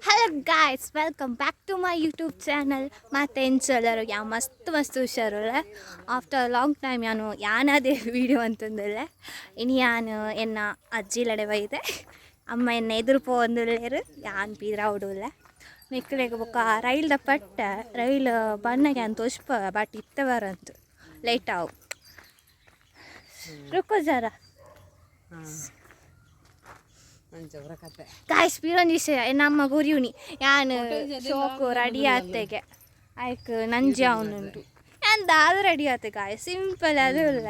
Hello guys, welcome back to my YouTube channel. ಮತ್ತು ಎಂಚಲರು ಯಾ ಮಸ್ತ್ ಮಸ್ತ್ ಹುಷಾರುಲ್ಲ. ಆಫ್ಟರ್ ಲಾಂಗ್ ಟೈಮ್ ಯಾನು ಯಾನಾದೇ ವೀಡಿಯೋ ಅಂತಂದಿಲ್ಲ. ಇನಿ ಯಾನು ಎನ್ನ ಅಜ್ಜಿ ಲಡೆ ಬೈದೆ, ಅಮ್ಮ ಎನ್ನ ಎದುರು ಪೋಂದುಲ್ಲೇರು, ಯಾನ್ ಪೀದ್ರ ಉಡುಲ್ಲ ನಿಕ್ಲೆಗ್. ಬೊಕ್ಕ ರೈಲ್ದ ಪಟ್ಟ, ರೈಲ್ ಬನ್ನಗೆ ಅಂತ ತೋಜ್ಪ, ಬಟ್ ಇತ್ತ ಬರಂತು ಲೇಟ್ ಆವು. ರುಕೋ ಜರ. ಅಂಚ ಕತೆ. ಗಾಯ್ಸ್, ಪಿರೊಂಜಿ ವಿಷಯ, ನಮ್ಮ ಗುರಿಯುನಿ ಯಾನ್ ಶೋಕು ರೆಡಿ ಆತೆಗೆ ಐಕ್ ನಂಜಿ ಅವನುಂಟು. ಯಾನ್ ದಾದ ರೆಡಿ ಆತೆ ಗಾಯ್, ಸಿಂಪಲ್ ಅದು ಇಲ್ಲ.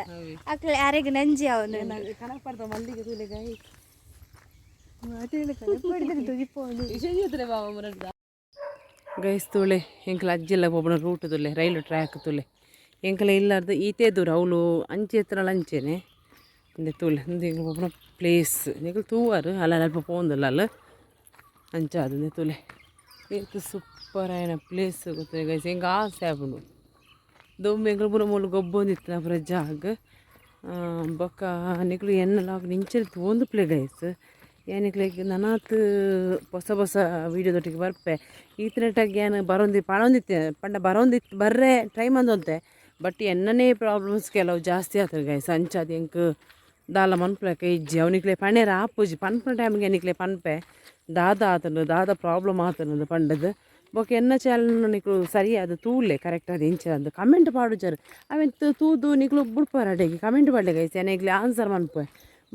ಅಕ್ಲೆ ಯಾರಿಗೆ ನಂಜಿ ಅವನುಂಟು. ಕನಪಡ್ದ ಮಲ್ಲಿಗೆ ತೂಲೆ ಗಾಯಿ. ಗೈಸ್, ತೂಲೆ, ಎಂಕಲ ಅಜ್ಜಿಲ್ಲ ಒಬ್ಬನ ರೂಟ್ ತುಲೆ, ರೈಲು ಟ್ರ್ಯಾಕ್ ತುಲೆ. ಎಂಕಲ ಇಲ್ಲಾರ್ದು ಈತೇ ದೂರ, ಅವಳು ಅಂಚೆ ಎತ್ತರಳ ಅಂಚೆನೆ. ಇಂದೆ ತೂಲೆ, ಇಂದು ಎಂಕಲ ಒಬ್ಬನ ಪ್ಲೇಸ್. ನಿಕಲ್ ತೂವಾರು ಅಲ್ಲ, ಅಲ್ಪ ಪೋಂದುಲ್ಲ ಅಲ್ಲ ಅಂಚ ಅದು. ತೂಲೆ, ಏತ್ ಸೂಪರ್ ಆಯಿನ ಪ್ಲೇಸ್ ಗೊತ್ತ ಗೈಸ್. ಎಂಕ್ ಆಸೆ ಆಪುಂಡು. ದೊಂಬು ಎಂಕಲ್ ಪೂರ ಮೂಲು ಗೊಬ್ಬೊಂದಿತ್ತು ಪೂರ ಜಾಗ. ಬೊಕ್ಕ ನಿಕುಲು ಎನ್ನಲ ಇಂಚನೆ ತೂವೊಂದು ಪ್ಲೇ ಗೈಸ್. ಯಾನಿಕ್ಲೆಗ್ ನನಾತ್ ಪೊಸ ಪೊಸ ವೀಡಿಯೋದೊಟ್ಟಿಗೆ ಬರ್ಪೆ. ಈತನೆಟ್ಟಾಗಿ ಯಾನ್ ಬರೋಂದಿ ಪಣೊಂದಿತ್ತೆ ಪಂಡ ಬರೋಂದಿತ್ತು, ಬರ್ರೆ ಟ್ರೈ ಮಂದೊಂತೆ. ಬಟ್ ಎನ್ನನೇ ಪ್ರಾಬ್ಲಮ್ಸ್ ಕೆಲವು ಜಾಸ್ತಿ ಆತದೆ ಗೈಸ್. ಅಂಚಾದ್ ಎಂಕ್ ದಾಲ ಮನ್ಪುಲೆಕ ಇಜ್ಜಿ. ಅವನಿಕ್ಲೆ ಪಣೆರ ಆಪುಜಿ. ಪನ್ಪುನ ಟೈಮ್ಗೆ ನಿಕ್ಲೆ ಪನ್ಪೆ, ದಾದ ಆತುಂಡು, ದಾದ ಪ್ರಾಬ್ಲಮ್ ಆತುಂಡು ಪಂಡದು. ಬೊಕ ಎನ್ನ ಚಾನಲ್ ನಿಕುಲು ಸರಿಯಾದ ತೂಲೆ, ಕರೆಕ್ಟ್ ಆದ್ ಎಂಚ ಅಂದ್ ಕಮೆಂಟ್ ಪಾಡುಜರ್. ಅವೆನ್ ತೂದು ನಿಕುಲು ಬುಡ್ಪರ. ಅಡೆಗೆ ಕಮೆಂಟ್ ಪಾಡ್ಲೆ ಗೈಸ್, ಯಾನ್ ಆನ್ಸರ್ ಮನ್ಪುವೆ.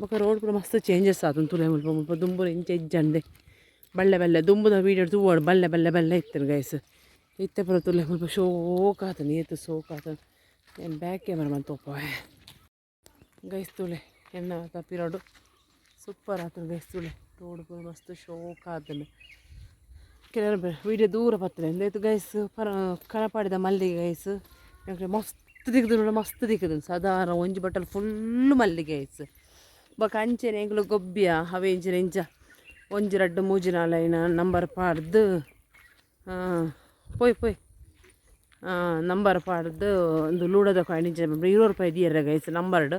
ಬೊಕ ರೋಡ್ ಪೂರ ಮಸ್ತ್ ಚೇಂಜಸ್ ಆತುಂಡು ತೂಲೆ. ಮುಲ್ಪ ಮುಲ್ಪ ದುಂಬು ಇಂಚ ಇಜ್ಜಂಡೆ, ಬಲ್ಲೆ ಬಲ್ಲೆ. ದುಂಬುದ ವೀಡಿಯೋ ತೂವೊಡು, ಬಲ್ಲೆ ಬಲ್ಲೆ ಬಲ್ಲೆ ಇತ್ತುಂಡು ಗೈಸ್. ಇತ್ತೆ ಪೂರ ತೂಲೆ, ಮುಲ್ಪ ಶೋಕ್ ಆತುಂಡು, ಏತ್ ಶೋಕ್ ಆತುಂಡು. ಯಾನ್ ಬ್ಯಾಕ್ ಕ್ಯಾಮರಾ ಮಂತ್ ತೋಪವೆ ಗೈಸ್. ತೂಲೆ, ಎನ್ನ ಪಿರಡು ಸೂಪರ್ ಆತುಂಡು ಗೈಸ್. ತೂಲೆ, ರೋಡ್ ಪೂರ ಮಸ್ತ್ ಶೋಕ್ ಆತುಂಡು. ಕೆಲವರು ವೀಡಿಯೋ ದೂರ ಬರ್ತದೆ ಇಂದೈತು ಗೈಸ್. ಪರ ಕನಪಾಡಿದ ಮಲ್ಲಿಗೆ ಗೈಸ್. ಎಂಕ್ಲೆ ಮಸ್ತ್ ದಿಕ್ಕುದು, ಮಸ್ತ್ ದಿಕ್ಕುದು. ಸಾಧಾರಣ ಒಂಜಿ ಬಟ್ಟಲ್ ಫುಲ್ ಮಲ್ಲಿಗೆ ಗೈಸ್. ಬೊಕ ಅಂಚೆನೆ ಎಂಕುಲು ಗೊಬ್ಬಿಯ ಅವೆ ಇಂಚಿನ ಇಂಚ ಒಂಜಿ ರಡ್ಡ್ ಮೂಜಿ ನಾಲ್ ಐನ ನಂಬರ್ ಪಾಡ್ದು, ಪೋಯ್ ಪೋಯ್ ನಂಬರ್ ಪಾಡ್ದು ಒಂದು ಲೂಡೋದ ಕಾಯಿನ್ ಇಂಚ 20 ರೂಪಾಯಿ ದಿಯೆರ್ ಗೈಸ್ ನಂಬರ್ಡ್.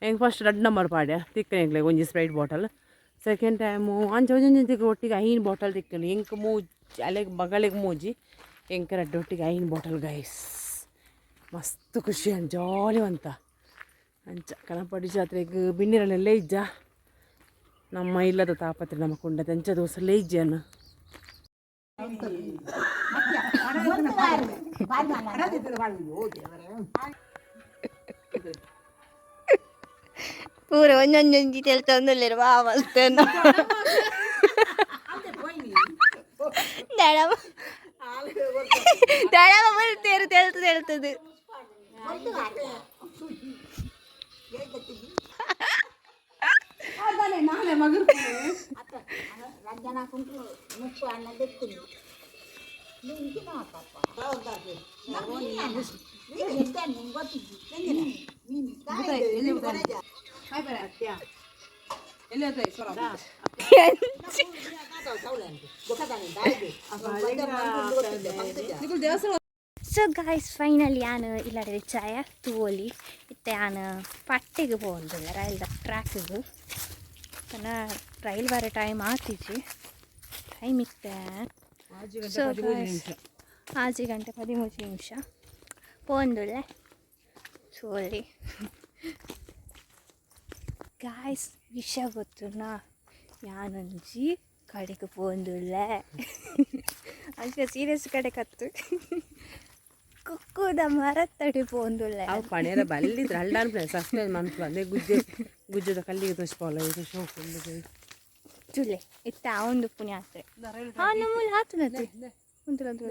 ಎಂಕ್ ಫಸ್ಟ್ ರಡ್ಡ್ ನಂಬರ್ ಪಾಡ್ಯ, ತಿಕ್ಕನೆ ಎಂಕ್ಲೆಗ್ ಒಂಜಿ ಸ್ಪ್ರೈಟ್ ಬಾಟಲ್. ಸೆಕೆಂಡ್ ಟೈಮು ಅಂಚ ಒಂಜೊಂಜಿ ತಿಕ್ಕ, ಒಟ್ಟಿಗೆ ಐನ್ ಬಾಟಲ್ ತಿಕ್ಕಂಡು. ಎಂಕ್ ಮೂಜಿ, ಅಲೆಗ್ ಮಗಳಿಗೆ ಮೂಜಿ, ಎಂಕ್ ರಡ್ಡ್, ಒಟ್ಟಿಗೆ ಐನ್ ಬಾಟಲ್ ಗೈಸ್. ಮಸ್ತ್ ಖುಷಿ ಅಂಡ್ ಜಾಲಿ ಅಂತ. ಅಂಚ ಕನಪಾಡಿ ಜಾತ್ರೆಗೆ ಬಿನ್ನಿರಲೆಲ್ಲ ಇಜ್ಜ. ನಮ್ಮ ಇಲ್ಲದ ತಾಪತ್ರೆ ನಮ್ಮ ಕುಂಡದ ಅಂಚ ದೋಸೆ ಇಜ್ಜನ. ಪೂರ ಒಂಜೊಂಜೊಂಜಿ ತೆಲ್ತೊಂದುಲ್ಲೆರ್ ವಾ ಮಸ್ತ್. ದಡಮ ದಡಮ ಬಲ್ತೇರು, ತೆಲ್ತು ತೆಲ್ತದು. ಸೊ ಗಾಯ್ಸ್, ಫೈನಲಿ ಯಾನ್ ಇಲ್ಲಡೆ ಚಾಯ ತೂವೊಲಿ. ಇತ್ತೆ ಯಾನ್ ಪಟ್ಟೆಗ್ ಪೋವೊಂದುಲ್ಲೆ, ರೈಲ್ದ ಟ್ರ್ಯಾಕ್ಗ್. ಪಂಡ ರೈಲ್ ಬರೋ ಟೈಮ್ ಆತಿಜಿ, ಟೈಮ್ ಇತ್ತೆ. ಸೊ 6 ಗಂಟೆ 13 ನಿಮಿಷ. ಪೋವೊಂದುಲ್ಲೆ, ತೂವೊಲಿ. ಗಾಯ್ಸ್, ವಿಷಯ ಗೊತ್ತುನಾ? ಯಾನೊಂಜಿ ಕಡೆಗೆ ಪೋವೊಂದುಲ್ಲೆ. ಅಂಚ ಸೀರಿಯಸ್ ಕಡೆ ಕತ್ತು, ಕುಕ್ಕುದ ಮರತ್ತಡಿ ಪೋವೊಂದುಲ್ಲೆ. ಅವು ಪಣೇರ ಬಲ್ಲಿದ್ರೆ ಅಲ್ಡಾನ್ ಪ್ಲೇ ಸಸ್ಪೆನ್ಸ್ ಮನ್ಪುಲ. ಅದೇ ಗುಜ್ಜೆ ಗುಜ್ಜೆದ ಕಲ್ಲಿಗೆ ತೋಚ್ಪಾಲ. ಇದು ಶೋಕ್ ಉಂಡು. ಚುಲೆ ಇತ್ತ ಒಂದು ಪುಣ್ಯ ಆತ್ರೆ. ಹಾಂ, ನಮ್ಮಲ್ಲಿ ಆತನತ್ತೆ ಉಂಟು ಅಂತ.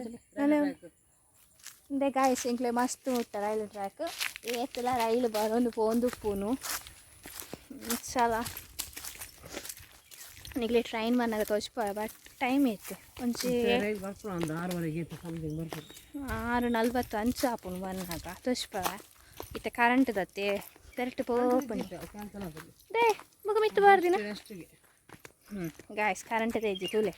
ಇಂದೆ ಗಾಯ್ಸ್, ಎಂಕ್ಲೆ ಮಸ್ತ್ ಮುಟ್ಟ ರೈಲ್ ಟ್ರ್ಯಾಕ್. ಏತಲ ರೈಲು ಬರೋದು ಪೋಂದುಪ್ಪುನು ಸಲ. ನಿಗ್ಲೆ ಟ್ರೈನ್ ಬನ್ನಾಗ ತೋಚ್ಪ, ಬಟ್ ಟೈಮ್ ಐತೆ ಒಂಜಿ. ರೈಲ್ ಬರ್ಪುನ ಒಂದು ಆರುವರೆಗೆ ಸಮಥಿಂಗ್ ಬರ್ಪುನ. 6:40 ಅಂಚ ಆಪುಂಡು ಬನ್ನಾಗ ತೋಚ್ಪ. ಇತ್ತೆ ಕರೆಂಟ್ ದತ್ತೆ ಕರೆಕ್ಟ್ ಪೋಪುನಿ. ಕ್ಯಾನ್ಸಲ್ ಆಗೋದು. ಡೇ ಬೊಕ ಮಿತ್ತು ಬಾರ್ದಿನ. ನೆಕ್ಸ್ಟಿಗೆ. ಹ್ಞೂ ಗಾಯ್ಸ್, ಕರೆಂಟ್ ಇಜ್ಜಿ ತೂಲೆ.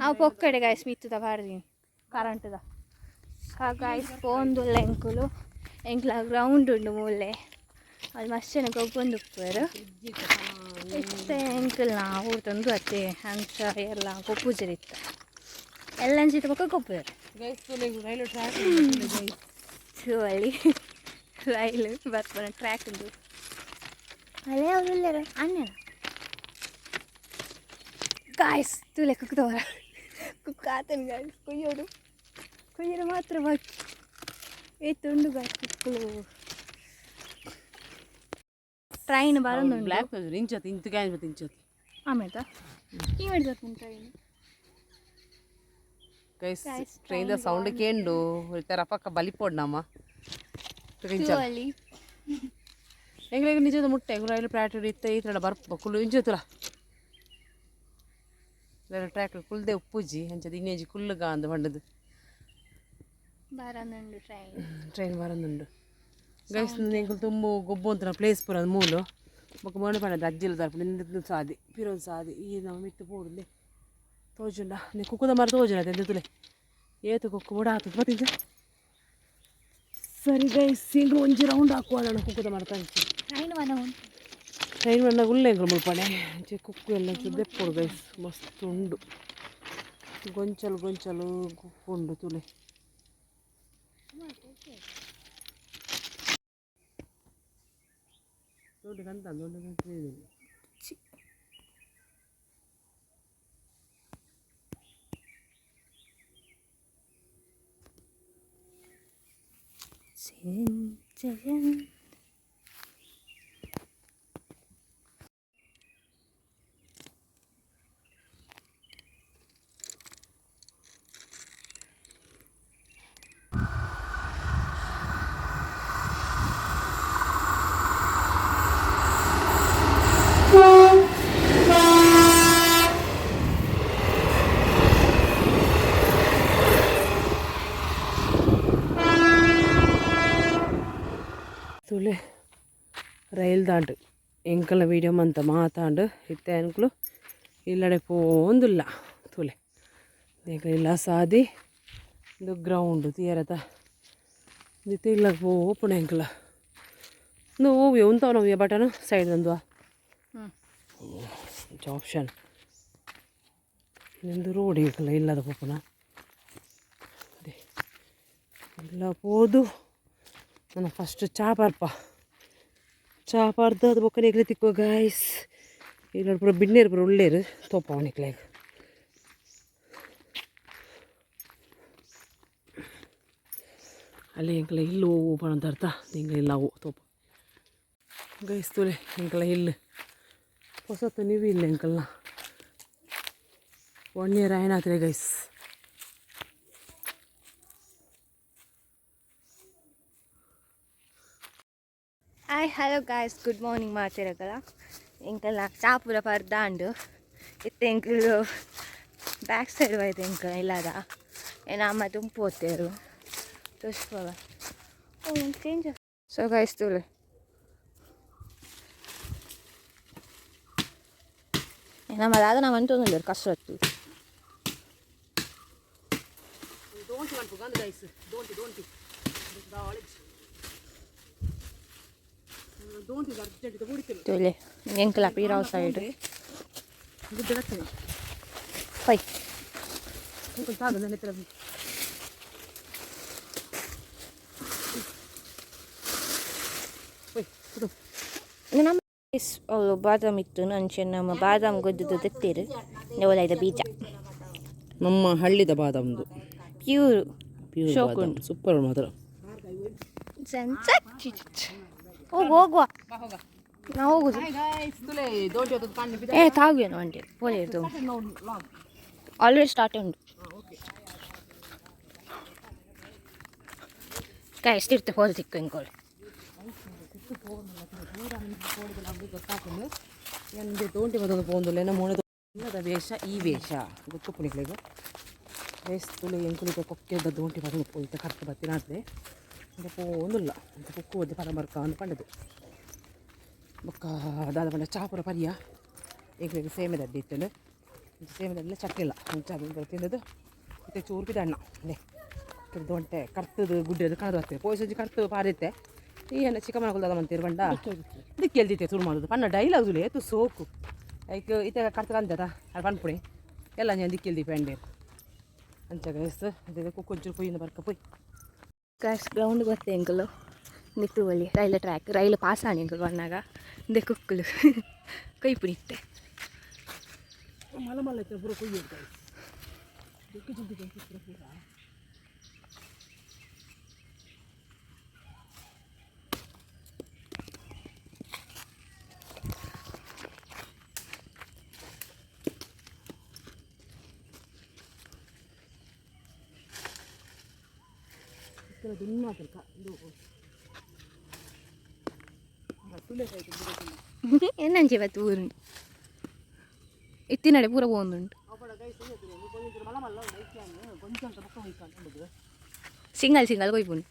ಅವು ಪೊಕ್ಕಡೆ ಗಾಯ್ಸ್, ಮಿತ್ತುದ ಬಾರ್ದಿನಿ ಕರೆಂಟ್ದ. ಗಾಯ್ಸ್, ಪೋಂದುಲ್ಲ ಎಂಕುಲು. ಎಂಕ್ಲ ಗ್ರೌಂಡ್ ಉಂಡು ಮೂಲೆ. ಅಲ್ಲಿ ಮಸ್ತ್ ಜನ ಗೊಬ್ಬೊಂದು ಉಪ್ಪುವೆರ್. ಇತ್ತೆ ಎಂಕಲ್ನ ಊರ್ದೊಂದು ಅತ್ತೆ ಅಂಚ ಎಲ್ಲ ಗೊಪ್ಪುಜೆರ್ ಇತ್ತ ಎಲ್ಲ ಅಂಚಿತ ಬೊಕ್ಕ ಗೊಪ್ಪುವೆರ್. ಗೈಸ್, ತೂಲೆ ರೈಲ್ವೆ ಟ್ರ್ಯಾಕ್. ಅಲ್ಲಿ ರೈಲ್ ಬರ್ಪುನ ಟ್ರ್ಯಾಕ್ ಉಂದು. ಅಲ್ಲೇ ಅವ್ರು ಉಲ್ಲೆರ್ ಅಣ್ಣನ. ಗಾಯ್ಸ್, ತೂಲೆ ಕುಕ್ಕುದವರ ಕುಕ್ಕ ಆತನ. ಗಾಯ್ಸ್, ಕೊಯ್ಯೋಡು ಕೊಯ್ಯರು ಮಾತ್ರ ಬಾಕಿ. ಏತ್ ಉಂಡು ಗಾಯ್ಸ್ ಕುಕ್ಕುಲು. ಟ್ರೈನ್ ಬರೋದುಂಡು. ಬ್ಲ್ಯಾಕ್ ಇಂಚತ್ ಇಂತು ಗ್ಯಾಂಜ್ ಇಂಚತ್. ಆಮೇತ ಈ ಮಾಡಿದ train. Guys. Guys, train the sound ಕೇಂಡು ಇತ್ತರ ಪಕ್ಕ ಬಲಿಪೋಡ್ ನಮ್ಮ. ಅಲ್ಲಿ. ಎಂಗ್ಲಿಗೆ ನಿಜದ ಮುಟ್ಟೆ ಎಂಗ್ಲು ರೈಲು ಪ್ಲಾಟ್ ಇತ್ತ ಈ ತರ ಬರ್ಪ ಕುಲ್ಲು ಇಂಚತುಲ ರೈಲು ಟ್ರ್ಯಾಕ್ ಕುಲ್ದೆ ಉಪ್ಪುಜಿ ಅಂಚದ ಇನ್ನೇಜಿ ಕುಲ್ಲುಗ ಅಂದ್ ಪಂಡದು. ಬರೋದುಂಡು ಟ್ರೈನ್. ಟ್ರೈನ್ ಬರಂದುಂಡು ಗೈಸ್. ಎಂಕುಲು ತುಂಬ ಗೊಬ್ಬು ಅಂತಿನ ಪ್ಲೇಸ್ ಪೂರ ಮೂಲು. ಬೊಕ್ಕ ಮೋನೆ ಪಂಡದ ಅಜ್ಜಿಲ ತರ್ಪುಂಡು. ಇಂದು ಸಾದಿ ಪಿರೊಂದು ಸಾದಿ ಈ ನಮ್ಮ ಮಿತ್ತು ಪೋಡುಂದೆ ತೋಜುಂಡ ನೀ ಕುಕ್ಕುದ ಮರ ತೋಜುಂಡ ಎಂತುಲೆ ಏತು ಕುಕ್ಕು ಬೋಡ ಆತದ ಬತ್ತಿಂಚ. ಸರಿ ಗೈಸ್, ಎಂಕುಲು ಒಂಜಿ ರೌಂಡ್ ಹಾಕುವ ನಾನು ಕುಕ್ಕುದ ಮರ ತಂಚಿ. ಟ್ರೈನ್ ವನ ಉಂಟು. ಟ್ರೈನ್ ಬಂದಾಗ ಉಲ್ಲೆ ಎಂಕುಲು ಮುಲ್ಪಣೆ ಅಂಚೆ ಕುಕ್ಕು ಎಲ್ಲ ದೆಪ್ಪೊಡು ಗೈಸ್. ಮಸ್ತ್ ಉಂಡು ಗೊಂಚಲು ಗೊಂಚಲು ಕುಕ್ಕು ಉಂಡು ತುಲೆ. ದೊಡ್ಡ ಕಂತ ದೊಡ್ಡ ಕಂತ ಇದೆ. ಜನ್ ಜನ್. ತುಲೆ ರೈಲ್ ದಾಂಡು ಎಂಕಲ ವೀಡಿಯೋ ಮಂತ ಮಾತಾಂಡು ಇತ್ತೆ ಎಂಕುಲು ಇಲ್ಲಡೆ ಪೋಂದುಲ್ಲ. ತುಲೆ ಎಂಕಲು ಇಲ್ಲ ಸಾದಿ ಇಂದು ಗ್ರೌಂಡ್ ತೀರತ ಇತ್ತೆ ಇಲ್ಲ ಪೋಪುಣ ಎಂಕಲ. ಇಂದು ಓವಿ ಉಂತವ ನಾವು ಬಟನ್ ಸೈಡ್ ತಂದುವ. ಆಪ್ಷನ್ ನಿಂದು ರೋಡ್ ಎಂಕಲ ಇಲ್ಲದ ಪೋಪುಣ ಇಲ್ಲ ಪೋದು. ನನ್ನ ಫಸ್ಟ್ ಚಾ ಪರ್ಪ ಚಾ ಪರ್ದು ಅದು ಬೊಕ್ಕ ನೆಕ್ಲೆ ತಿಕ್ಕೋ ಗಾಯ್ಸ್. ಇಲ್ಲ ಪೂರ ಬಿನ್ನೇರು ಪೂರ ಉಳ್ಳೇರು ತೋಪ ನಿಕ್ಲೆಗ್. ಅಲ್ಲಿ ಎಂಕಲ ಇಲ್ಲು ಹೋಗು ಅರ್ಥ ಎಂಕಲ ಇಲ್ಲ ಅವು ತೋಪ ಗೈಸ್. ತೂಲೆ ಎಂಕಲ ಇಲ್ಲು ಹೊಸತ್ತು ನೀವು ಇಲ್ಲ ಎಂಕಲ್ನ ಒನ್ ಇಯರ್ ಆಯ್ನಾತ್ರೆ guys. Hi, hello guys, good morning ಮಾತಿರಗಲ. ಎಂಕಲ್ನ ಚಾಪುರ ಪರ್ದಾಂಡು ಇತ್ತೆ ಎಂಕುಲು ಬ್ಯಾಕ್ ಸೈಡ್ ಹೋಯ್ತು ಎಂಕಲ್ ಇಲ್ಲದ ಏನ ಅಮ್ಮ ತುಂಪು ಹೋಗ್ತೇರು ತೋರಿಸ್ಬೋದ. ಓ ಚೇಂಜ್. ಸೊ ಗೈಸ್, ತೂಲೆ ನಮ್ಮ ದಾದ ನಮ್ಮ ಅಂತೊಂದು ಕಸರತ್ತು. ದೋಂಟಿ ಮನ್ಪು ಗೈಸ್, ದೋಂಟಿ ದೋಂಟಿ ದೋಂಟಿ ಅರ್ಜೆಂಟ್ ಬುಡಿತಿಲ್ಲ. ತೂಲೆ ಎಂಕಲ ಪೀರಾವ್ ಸೈಡ್. ಗುಡ್ಡೆ ಕಟ್ಟನೆ. ಪೈ. ತಾಗ ನನ್ನ ಹತ್ರ. ಓಯ್ ಕುದು. ನಮ್ಮ ಅವಳು ಬಾದಾಮ್ ಇತ್ತು ಅಂಚೆ ನಮ್ಮ ಬಾದಾಮ್ ಗೊದ್ದದ್ದು ತೆತ್ತೀರು ನೆವಲೈದ ಬೀಜ. ನಮ್ಮ ಹಳ್ಳಿದ ಬಾದಾಮ್ದು. ಪ್ಯೂರ್. ಪ್ಯೂರ್ ಬಾದಾಮ್ ಸೂಪರ್ ಮಾತ್ರ. ಹೋಗು ಹೋಗುವ ನಾವು ಹೋಗುದು. ಏ ತಾಗುವೇನು ವಂಡಿ ಪೋಲಿರ್ದು ಆಲ್ರೆಡಿ ಸ್ಟಾರ್ಟ್ ಉಂಟು ಕಾಯ್ ತಿರ್ತು ಹೋದ ತಿಕ್ಕು ಎಂಕೋಳು. ದೋಂಟಿ ಬದಲು ಪೋಂದುಲ್ಲ ಮೋನೆ ಇಲ್ಲದ ವೇಷ ಈ ವೇಷ ಗೊತ್ತು ಪುಣಿಕ್ಲೆಗ್ ವೇಸ್. ತುಲೆ ಎಂಕುಲಿತ ಕೊಕ್ಕೆದ ದೋಂಟಿ ಬದಲು ಪೋಯ್ತ ಕರ್ತ ಬತ್ತಿನಾಡ್ದೆ ಇಂಕ ಪೋಂದುಲ್ಲ ಅಂತ ಕುಕ್ಕು ಒದ್ದೆ ಪರ ಬರ್ಕ ಅಂದ್ ಪಂಡದು. ಬೊಕ್ಕ ದಾದ ಪಂಡ ಚಾಪುರ ಪರಿಯ ಎಂಕ್ಲೆಗ್ ಸೇಮೆ ದಡ್ಡಿ ಇತ್ತುಂಡು. ಸೇಮೆ ದಡ್ಡಿಲ ಚಟ್ನಿಲ್ಲ ಅಂಚ ಅದು ತಿಂದದು ಇತ್ತೆ ಚೂರು ಪಿದಣ್ಣ ನೆ ದೊಂಟೆ ಕರ್ತದು ಗುಡ್ಡೆದು ಕಣದು ಬರ್ತದೆ ಪೋಯ್ಸಂಜಿ ಕರ್ತು ಪಾರಿತ್ತೆ. ಈ ಎನ್ನ ಚಿಕ್ಕಮ್ಮನ ಕುಲ್ದಾದ ಮಂತೀರು ಬಂಡ ದಿಕ್ಕೆಲ್ದಿತ್ತೆ ತುಳು ಮಾಡೋದು ಪಣ್ಣ ಡೈಲಾಗ್ ತುಲೆ ಏತು ಸೋಕು. ಐಕ್ ಇತ್ತೆ ಕರ್ತಕ ಅಂತದ ಅದು ಪನ್ಪುಣಿ ಎಲ್ಲ ഞാൻ ದಿಕ್ಕೆಲ್ದಿ ಪಂಡೇರು. ಅಂಚ ಗೈಸ್, ಅದೇ ಕುಕ್ಕೊಂಚೂರು ಪೊಯ್ಯಿಂದ ಬರ್ಕ ಪೊಯ್. ಗೈಸ್, ಗ್ರೌಂಡ್ ಗೊತ್ತೆ ಎಂಕುಲು ನಿಕ್ತು ಬಲ್ಲಿ ರೈಲ್ ಟ್ರ್ಯಾಕ್, ರೈಲ್ ಪಾಸ್ ಆಣಿ ಎಂಕುಲು ಬನ್ನಾಗ. ಇಂದೆ ಕುಕ್ಕುಲು ಕೊಯ್ಪುನಿತ್ತೆ. ಮಲ್ಲ ಮಲ್ಲ ಇತ್ತೆ ಪೂರ ಕೊಯ್ಯೋದು ಗೈಸ್. ದಿಕ್ಕು ಜಲ್ದಿ ಪೂರ ಪೂರ. ದುನ್ನ ಇದು. ಎನ್ನಂಚೆ ಬತ್ತು ಊರುಂಡು ಇತ್ತಿನಡೆ ಪೂರ ಪೋಂದುಂಡು. Single single ಕೊಯ್ಪುಂಡು.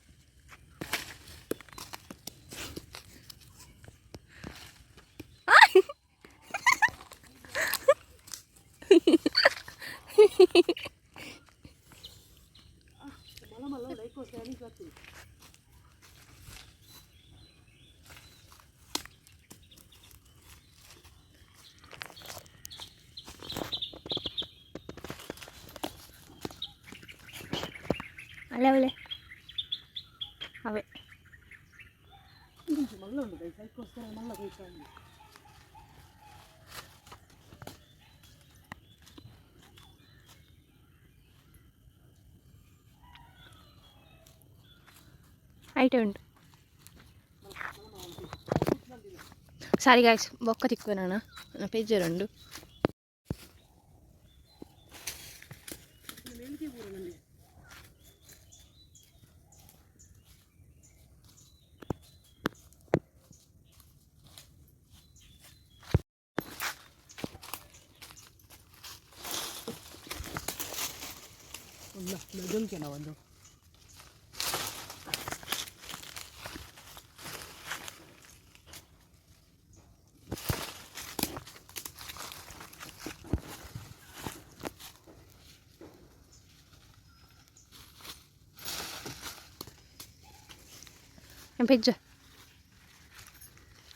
ಅಲ್ಲೇ ಅವಳೆ ಅವೇ. ಮಲ್ಲ ಉಂಡು ಗೈಸ್, ಐಕ್ಕೋಸ್ಕರ ಮಲ್ಲ ಕೊಯ್ಕೊಂಡು. ಐಟೆ ಉಂಟು. ಸಾರಿ ಗಾಯ್ಸ್, ಬೊಕ್ಕ ತಿಕ್ಕುವೆ ನಾನು ಪೆಜ್ಜರ್ ಉಂಡು. ಜೊಂಕೆನ ಒಂದು. ಪೆಜ್ಜ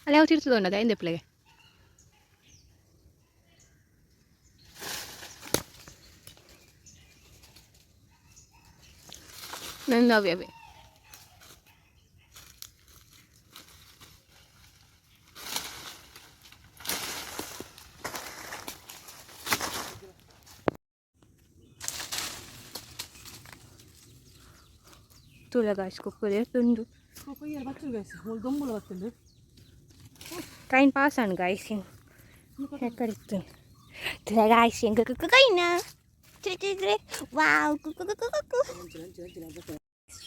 ಅಲ್ಲಿ ಯಾವ ತಿರ್ತದ ಉಂಡದ ಎಂದೆಪ್ಲೆಗೆ. ನನ್ನ ಅವೇ ಅವೇ. ತೂಲ ಗಾಯ್ಸ್, ಕುಕ್ಕುಲೆ ತುಂಡು. ಕೊಯ್ಯರ ಬಚ್ಚಲು ಗೈಸ್, ದೊಂಬುಲ ಬತ್ತುಂಡು. ಟ್ರೈನ್ ಪಾಸ್ ಆನ್ ಗಾಯ್ಸ್. ಎಕ್ಕಡಿತ್ತು ತುಲ ಗಾಯ್ಸ್, ಎಂಕ ಕುಕ್ಕು ಕೈನ. ವಾವ್, ಕುಕ್ಕು ಕುಕ್ಕು ಕುಕ್ಕು.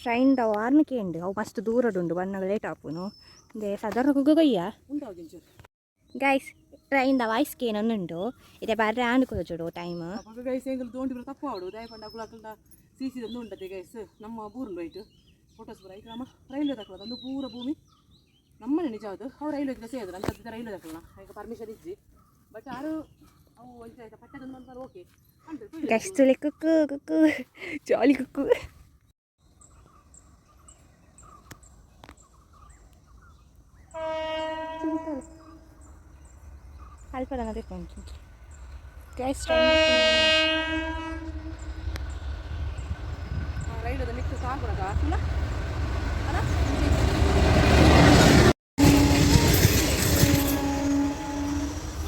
ಟ್ರೈನ್ the ವಾರ್ನಿಕೆ ಉಂಡು. ಅವು ಮಸ್ತ್ ದೂರಡುಂಡು, ಬನ್ನಾಗ ಲೇಟ್ ಆಪುನು. ಇಂದೆ ಸಾಧಾರಣ ಕುಕ್ಕು ಕೊಯ್ಯ. ಉಂಡಾವು. ಗೈಸ್, ಟ್ರೈನ್ the voice ಕೇನೊಂದುಂಡು. ಇದೆ ಬರ್ರೆ ಆಂಡ್ ಕೊಜೋಡು ಟೈಮ್. ಅವಾಗ ಗೈಸ್, ಎಂಕುಲು ದೋಂಡಿ ಪೂರ ತಪ್ಪು ಆವಡು. ದಾಯ ಪಂಡ ಅಕುಲು ಅಕಲ್ನ ಸಿ ಸಿ ಉಂಡತೆ ಗೈಸ್. ನಮ್ಮ ಬೂರುಂಡು ಐಟ್ ಫೋಟೋಸ್ ಪೂರ. ಐಕ್ ನಮ್ಮ ರೈಲ್ವೆ ದಕ್ಕಲ ಒಂದು ಪೂರ ಭೂಮಿ ನಮ್ಮನೆ ನಿಜ. ಅದು ಅವು ರೈಲ್ವೆ ಸೇರಿದ್ರು ಅಂತ ರೈಲ್ವೆ ದಕ್ಕಲ ಐಕ ಪರ್ಮಿಷನ್ ಇಜ್ಜಿ. ಬಟ್ ಆರು ಅವು ಒಂಚ ಪಟ್ಟದೊಂದು ಮಂತಾರೆ ಓಕೆ. ಗೈಸ್, ತುಲೆ ಕುಕ್ಕು ಕುಕ್ಕು, ಜಾಲಿ ಕುಕ್ಕು. ಅಲ್ಪ ತಿಕ್ಕೊಂಡು ಗೈಸ್. ರೈಲ್ವೆದ ಮಿಕ್ಸ್ ಸಾಗುನಕ ಅಲ್ಲ.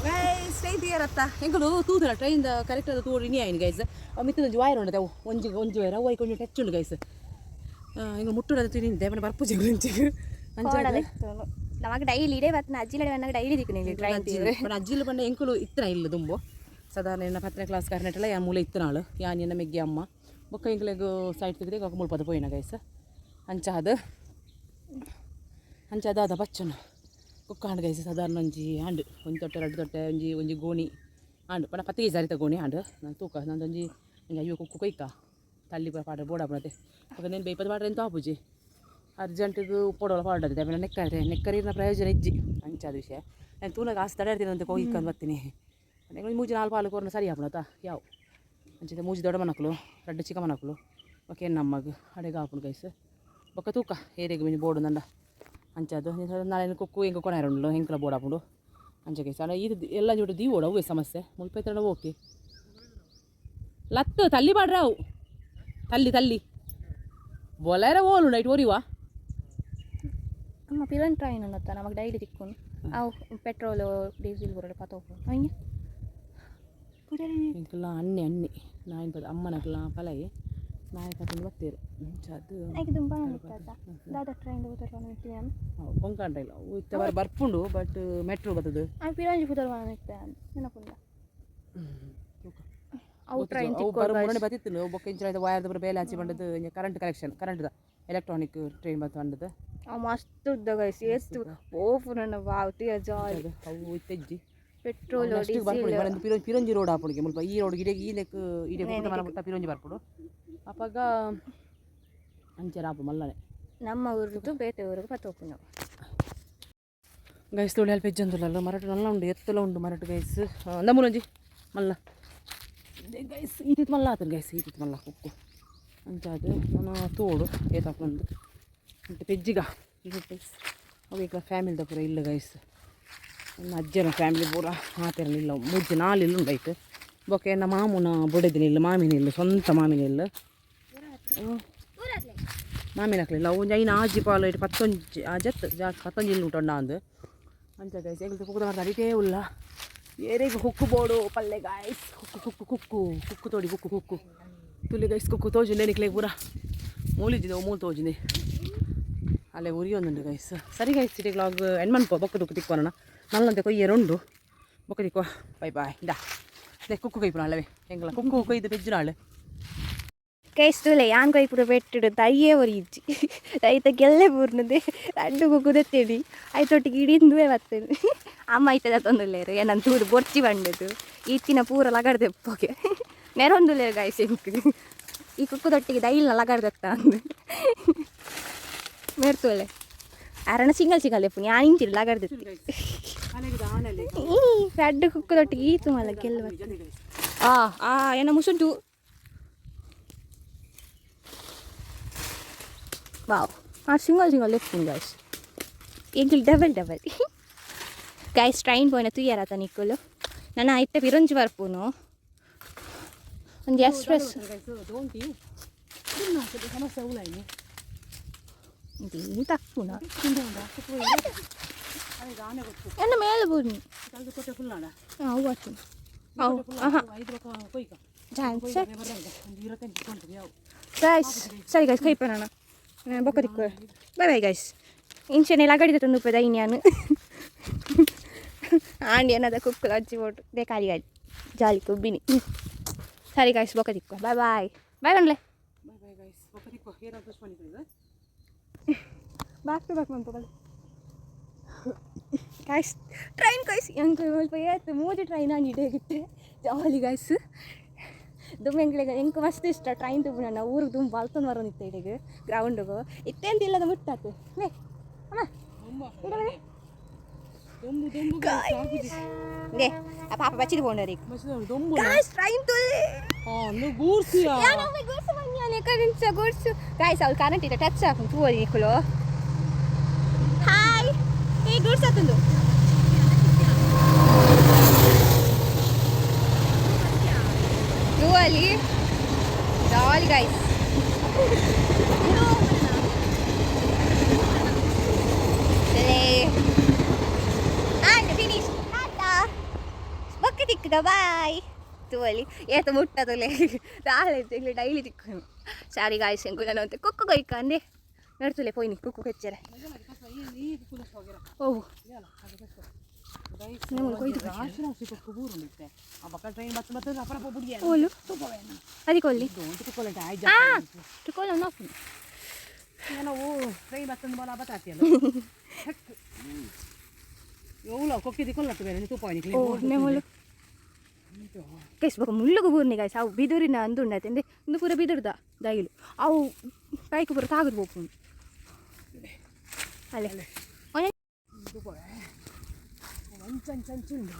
ಗೈಸ್, ಟ್ರೈನ್ ತೀರತ್ತ ಎಂಕುಲು ತೂತುಲ ಟ್ರೈನ್ ಕರೆಕ್ಟ್ ಆದ ತೂಡು ಇನಿ ಆಯ್ನು ಗೈಸ್. ಅವು ಮಿತ್ತದ ಒಂಜಿ ವೈರ್ ಉಂಡತೆ, ಅವು ಒಂಜಿ ಒಂಜಿ ವೈರ್ ಅವು ಐಕ್ ಒಂಜಿ ಟಚ್ ಉಂಡು ಗೈಸ್. ಎಂಕುಲು ಮುಟ್ಟುಡದ ತಿನಿಂದೆ ಪಂಡ ಬರ್ಪುಜಿ ಎಂಚಿಗೆ. ನಮಗೆ ಡೈಲಿ ಇಡೇ ಬರ್ತನ ಅಜ್ಜಿಲಡೆ ಬಂದಾಗ ಡೈಲಿ ದಿಕ್ಕು ಟ್ರೈನ್ ತೀರೆ. ಪಂಡ ಅಜ್ಜಿಲು ಪಂಡ ಎಂಕುಲು ಇತ್ತನ ಇಲ್ಲ ದುಂಬು. ಸಾಧಾರಣ ಎನ್ನ 10ನೇ ಕ್ಲಾಸ್ ಕರ್ನಾಟಕ ಯಾನ್ ಮೂಲೆ ಇತ್ತನಾಳು, ಯಾನ್ ಎನ್ನ ಮೆಗ್ಗಿ ಅಮ್ಮ ಬೊಕ್ಕ ಎಂಕ್ಲೆಗ್ ಸೈಡ್ ತೆಗೆದು ఒక ಮುಲ್ಪದ ಪೋಯಿನ ಗೈಸ್. ಅಂಚಾದ ಅಂಚಾದ ಅದ ಬಚ್ಚನ ಬೊಕ್ಕ ಆಂಡ್ ಗೈಸ್. ಸಾಧಾರಣ ಒಂಜಿ ಆಂಡ್ ಒಂಜಿ ತೊಟ್ಟೆ ರಡ್ಡು ತೊಟ್ಟೆ ಒಂಜಿ ಒಂಜಿ ಗೋಣಿ ಆಂಡ್. ಪಂಡ ಪತ್ತಿಗೆ ಜಾರಿತ ಗೋಣಿ ಆಂಡ್. ನಾನು ತೂಕ ನಂದೊಂಜಿ ಒಂಜಿ 50 ಕುಕ್ಕು ಕೊಯ್ಕ ತಳ್ಳಿ ಪೂರ ಪಾಡ ಬೋಡಾಪುನತೆ. ಬೊಕ್ಕ ನೇನು ಬೇಯ್ಪದ ಪಾಡ್ರೆ ಎಂತ ಆಪುಜಿ. ಅರ್ಜೆಂಟಿಗೆ ಉಪ್ಪೊಡೋಲ ಪಾಡೋದು ಆಮೇಲೆ ನೆಕ್ಕರೆ ನೆಕ್ಕರಿನ ಪ್ರಯೋಜನ ಇಜ್ಜಿ. ಅಂಚಾದ ವಿಷಯ ನಾನು ತೂನಾಗ ಆಸೆ ತಡೆ ಇರ್ತೀನಿ ಅಂತ ಕೊಯ್ಕೊಂಡು ಬರ್ತೀನಿ. ಎಂಕುಲು ಮೂಜಿ ನಾಲ್ ಪಾಲು ಕೊರ್ನ ಸರಿ ಆಪುನತ ಯಾವು. ಅಂಚಿದ ಮೂಜಿ ದೊಡ್ಡ ಮನಕುಲು, ರಡ್ಡು ಚಿಕ್ಕ ಮನಕುಲು, ಓಕೆ ನಮ್ಮಗ್ ಅಡೆಗೆ ಆಪುಂಡು ಗೈಸ್. ಬೊಕ್ಕ ತೂಕ ಏರಿಯಾಗ ಮಿನಿ ಬೋಡು ನಂಡ. ಅಂಚ ಅದು ನಾಳೆ ಕುಕ್ಕು ಎಂಕ ಕೊಣಾರ ಉಂಡು ಎಂಕಲ ಬೋಡಾಪುಂಡು ಅಂಚ ಗೈಸ್. ಅಲ್ಲ ಇದು ಎಲ್ಲ ಜೋಡಿ ದೀವೋಡು ಅವೇ ಸಮಸ್ಯೆ ಮುಲ್ಪ ಇತ್ತಡ ಓಕೆ ಲತ್ತು ತಲ್ಲಿ ಬಾಡ್ರ ಅವು ತಲ್ಲಿ ತಲ್ಲಿ ಬೊಲಾರ ಓಲು ನೈಟ್ ಓರಿವಾ. ಅಮ್ಮ ಪಿರನ್ ಟ್ರೈನ್ ಉಂಡತ್ತ ನಮಗೆ ಡೈಲಿ ತಿಕ್ಕೊಂಡು ಅವು ಪೆಟ್ರೋಲು ಡೀಸೆಲ್ ಬರೋಡು ಪತ ಹೋಗ್ಬೋದು ಅಯ್ಯ. ಎಂಕಲ್ಲ ಅಣ್ಣೆ ಅಣ್ಣೆ ನಾಯಿನ ಪದ ಅಮ್ಮನಕ್ಲ ಪಲಯಿ ನಾಯಿ ಕತ್ತೊಂದು ಬತ್ತೀರು ಅಂಚ ಅದು. ಐಕೆ ತುಂಬ ದಾದ ಟ್ರೈನ್ ಪುದರ್ ಕೊಂಕಣ ಇಲ್ಲ ಇತ್ತ ಬಾರಿ ಬರ್ಪುಂಡು ಬಟ್ ಮೆಟ್ರೋ ಬರ್ತದೆ. ಆ ಪಿರಂಜಿ ಪುದರ್ ನೆನಪುಂಡ ಅವು ಟ್ರೈನ್. ಅವು ಬರೋ ಮೂರನೇ ಬತ್ತಿತ್ತು ಬೊಕ್ಕ ಇಂಚಿನ ವೈರ್ದ ಬರೋ ಬೇಲೆ ಹಚ್ಚಿ ಬಂದದ್ದು ಕರೆಂಟ್ ಕಲೆಕ್ಷನ್ ಕರೆಂಟ್ದ ಎಲೆಕ್ಟ್ರಾನಿಕ್ ಟ್ರೈನ್ ಬಂತು ಬಂದದ್ದು. ಅವು ಮಸ್ತ್ ಉದ್ದ ಗೈಸ್ ಎಷ್ಟು ಓಫು ನನ್ನ ಬಾವ್ತಿ ಜಾಲಿ. ಅದು ಅವು ಇತ್ತೆಜ್ಜಿ ಪೆಟ್ರೋಲ್ ಅಷ್ಟು ಬರ್ಪುಂಡು ಬರಂದು ಪಿರಂಜಿ ಪಿರಂಜಿ ರೋಡ್ ಆಪುಂಡು ಮುಲ್ಪ ಈ ರೋಡ್ ಗಿಡ ಈ ನೆಕ್ ಇಡೆ ಮರ ಮುಟ್ಟ ಪಿರಂಜಿ ಬರ್ಪುಂಡು ಅಪಗ ಅಂಚೆ ಆಪು ಮಲ್ಲನೆ. ನಮ್ಮ ಊರದ್ದು ಬೇತೆ ಊರಿಗೆ ಪತ್ತ ಹೋಗ್ಪುಂಡು. ಗೈಸ್ ತೋಳಿ ಅಲ್ಲಿ ಪೆಜ್ಜಂದುಲ್ಲ ಮರಟು ನಲ್ಲ ಉಂಡು ಎತ್ತಲ ಉಂಡು ಮರಟು ಗೈಸ್ ಅಂದ ಮೂಲಂಜಿ ಮಲ್ಲ ಗೈಸ್ ಈತಿತ್ತು ಮಲ್ಲ ಆತನ ಗೈಸ್ ಈತಿತ್ತು ಮಲ್ಲ ಕುಕ್ಕು ಅಂಚ ಅದು ನಾನು ತೋಡು ಏತಾಪುಂಡು ಅಂತೆ ಪೆಜ್ಜಿಗ ಗೈಸ್. ಅವು ಈಗ ಫ್ಯಾಮಿಲಿದ ಪೂರ ಇಲ್ಲ ಗೈಸ್. ನನ್ನ ಅಜ್ಜನ ಫ್ಯಾಮಿಲಿ ಪೂರ ಮಾತಿರಲಿಲ್ಲ ಮೂಜಿ ನಾಲು ಇಲ್ಲ ಉಂಡಾಯ್ತು ಬೊಕ್ಕ ಎನ್ನ ಮಾಮೂನ ಬೊಡೆದಿನ ಇಲ್ಲ ಮಾಮಿನ ಇಲ್ಲ ಸ್ವಂತ ಮಾಮಿನ ಇಲ್ಲ ಮಾಮಿನ ಹಾಕ್ಲಿಲ್ಲ ಒಂಜಿ ಐನು ಆಜಿ ಪಾಲು ಇಟ್ಟು ಪತ್ತೊಂಜಿ ಆಜತ್ ಜಾಸ್ತಿ ಪತ್ತೊಂಜಿ ಇಲ್ಲಿ ಉಂಟು ಅಂದು ಅಂಚ ಗೈಸ್. ಎಂಗ್ಲು ಕುಕ್ಕುದ ಮಾತ್ರ ಅಡಿಟೇ ಉಲ್ಲ ಏರೆಗ್ ಹುಕ್ಕು ಬೋಡು ಪಲ್ಲೆ ಗಾಯ್ಸ್. ಹುಕ್ಕು ಕುಕ್ಕು ಕುಕ್ಕು ಕುಕ್ಕು ತೋಡಿ ಕುಕ್ಕು ಕುಕ್ಕು ತುಲೆ ಗೈಸ್. ಕುಕ್ಕು ತೋಜುಂಡೆ ನಿಕ್ಲೆ ಪೂರ ಮೂಲಿಜ್ಜಿದೆ ಮೂಲು ತೋಜುಂಡೆ ಅಲ್ಲೇ ಉರಿಯೊಂದುಂಡು ಗೈಸ್. ಸರಿ ಗೈಸ್, ಇಡೀ ವ್ಲಾಗ್ ಎಂಡ್ ಮನ್ಪೋ ಬೊಕ್ಕ ದುಕ್ಕು ತಿಕ್ಕೋಣ ನಲ್ಲಂತೆ ಕೊಯ್ಯರುಂಡು ಬೊಕ್ಕ ತಿಕ್ಕೋ. Bye bye. ಇಂದಾ they ಕುಕ್ಕು ಕೊಯ್ಪುನ ಅಲ್ಲವೇ ಎಂಗ್ಲ ಕುಕ್ಕು ಕೊಯ್ದು ಪೆಜ್ಜುನಾಳು. ಗೈಸ್ ತೂಲೆ ಯಾನ್ ಕೊಯ್ಪುಡು ಬೆಟ್ಟುಡು ದಯ್ಯೇ ಒರಿಯಿಜ್ಜಿ ದೈತ ಗೆಲ್ಲೆ ಬೂರ್ನದೆ ರಡ್ಡು ಕುಕ್ಕು ಐತೊಟ್ಟಿಗೆ ಇಡೀಂದುವೆ ಬರ್ತೇನೆ ಅಮ್ಮ ಐತದ ತೊಂದುಲ್ಲೇರು ಏನಂತ ತೂದು ಬೊರ್ಚಿ ಬಂಡದು ಇತ್ತಿನ ಪೂರ ಲಗಡ್ದೆಪ್ಪೋಗೆ ನೆರೊಂದುಲ್ಲೇರು ಗಾಯ್ಸ್. ಎಂಕ್ ಈ ಕುಕ್ಕುದೊಟ್ಟಿಗೆ ದೈಲ್ನ ಲಗಡ್ದೆತ್ತ ಅಂದು ಮೇರ್ತುಲೆ ಅರಣ ಸಿಂಗಲ್ ಸಿಂಗಲ್ ಎಪ್ಪು ಯಾನ್ ಇಂಚಿರು ಲಗಡ್ದೆತ್ತಿ ಈ ರಡ್ಡು ಕುಕ್ಕುದೊಟ್ಟಿಗೆ ಈತು ಮಲ್ಲ ಗೆಲ್ಲು ಆ ಆ ಏನ ಮುಸುಂಟು. ವಾವ್ ಆ ಸಿಂಗಲ್ ಸಿಂಗಲ್ ಎಪ್ಪುಂಡು ಗಾಯ್ಸ್. ಎಂಕಿಲ್ ಡಬಲ್ ಡಬಲ್ ಗೈಸ್. ಟ್ರೈನ್ ಪೋಯಿನ ತೂಯರಾತ ನಿಕ್ಕುಲು ನನ ಇತ್ತೆ ಪಿರೊಂಜಿ ಬರ್ಪುನು ಒಂಜಿ ಎಕ್ಸ್ಪ್ರೆಸ್. ಸಮಸ್ಯೆ ಉಲಾಯಿನಿ. ಇದು ತಕ್ಕುನ ಎನ್ನ ಮೇಲೆ ಬೂರ್ನಿ. ಅವು ಆತು ಅವು ಆಹಾ ಗೈಸ್. ಸರಿ ಗೈಸ್, ಕೈಪ ನಾನು ಬೊಕ್ಕ ತಿಕ್ಕು. Bye bye guys. ಇಂಚೆನೆ ಲಗಡಿದ ತಂದು ಉಪ್ಪದ ಇನ್ಯಾನು ಆಂಡಿ ಅನ್ನದ ಕುಕ್ಕುಲ ಅಜ್ಜಿ ಬೋಟು they ಖಾಲಿ ಗಾಲಿ ಜಾಲಿ ಕುಬ್ಬಿನಿ. ಸರಿ ಗಾಯ್ಸ್, ಬೊಕ್ಕ ತಿಕ್ಕು. ಬಾಯ್ ಬಾಯ್ ಬಾಯ್ ಬನ್ಲೆ. ಬಾಯ್ ಬಾಯ್ ಗೈಸ್, ಬೊಕ್ಕ ತಿಕ್ಕು. ಏನಾದ್ರು ಬ್ಯಾಕ್ ಟು ಬ್ಯಾಕ್ ಮನ್ಪೊಗಲ್ ಗೈಸ್. ಟ್ರೈನ್ ಗೈಸ್ ಎಂಕ್ ಮುಲ್ಪ ಏತ್ ಮೂಜಿ ಟ್ರೈನ್ ಆಂಡ್ ಇಡೇಗಿತ್ತೆ ಜಾಲಿ ಗೈಸ್. ದುಂಬು ಎಂಕ್ಲೆಗ್ ಎಂಕ್ ಮಸ್ತ್ ಇಷ್ಟ ಟ್ರೈನ್ ತೂಪುನ. ಊರಿಗೆ ದುಂಬು ಬಲ್ತೊಂದು ಬರೋನಿತ್ತೆ ಇಡೆಗ್ ಗ್ರೌಂಡ್ಗು ಇತ್ತೆ ಇಲ್ಲದ ಮುಟ್ಟಾತು ಲೇ ಅಮ್ಮ ಇಡ ಬನ್ನಿ. ಲೇ ಆ ಪಾಪ ಬಚ್ಚಿದ್ ಪೋಂಡರಿ. ಗೈಸ್ ಟ್ರೈನ್ ತುಲ್ಲೆ. ಯಾನ್ ಅವೆ ಗುಡ್ಸು ಬಂದ್ಯಾನೆ ಕರಿಂಚ ಗುಡ್ಸು ಗೈಸ್. ಅವ್ಳು ಕರೆಂಟ್ ಇದೆ ಟಚ್ ಹಾಕು ತೂವಲಿ ನಿಕ್ಕುಲು. ಹಾಯ್ ಏ ಗುಡ್ಸ್ ಆತುಂಡು ತೂವಲಿ jolly guys. And finish Tata ಬೊಕ್ಕ ತಿಕ್ಕುದ ಬಾಯ್ ತೂವಲಿ ಏತ ಮುಟ್ಟದುಲೆ ದಾಲ ಡೈಲಿ ತಿಕ್ಕು. ಸಾರಿ ಗಾಯ್ಸ್, ಎಂಕುಲನ ಅಂತೆ ಕುಕ್ಕು ಕೊಯ್ಕ ಅಂದೆ ನಡ್ತುಲೆ ಪೋಯ್ನಿ ಕುಕ್ಕು ಕೊಚ್ಚರೆ. ಓ ಓಲು ಅದಕ್ಕೊಲ್ಲಿ ಆ ತುಕೋಲ ಟ್ರೈನ್ ಬತ್ತಂದು ಬಲ ಬತ್ತಾತಿಯಲ್ಲ ಕೊಕ್ಕಿ ದಿಕ್ಕೊಲ್ಲ ಬೇರೆ ತೂಪ. ಓ ನೆಮುಲು ಗೈಸ್ ಬೊಕ ಮುಳ್ಳುಗು ಬೂರ್ನಿ ಗೈಸ್. ಅವು ಬಿದುರಿನ ಅಂದುಂಡತೆ ಅಂದೆ ಇಂದು ಪೂರ ಬಿದುರ್ದ ದೈಲು ಅವು ಪೈಕ್ ಪೂರ ತಾಗದು ಪೋಪುಂಡು ಅಲ್ಲೇ. ಅಂಚಂಚಂಚುಂಡು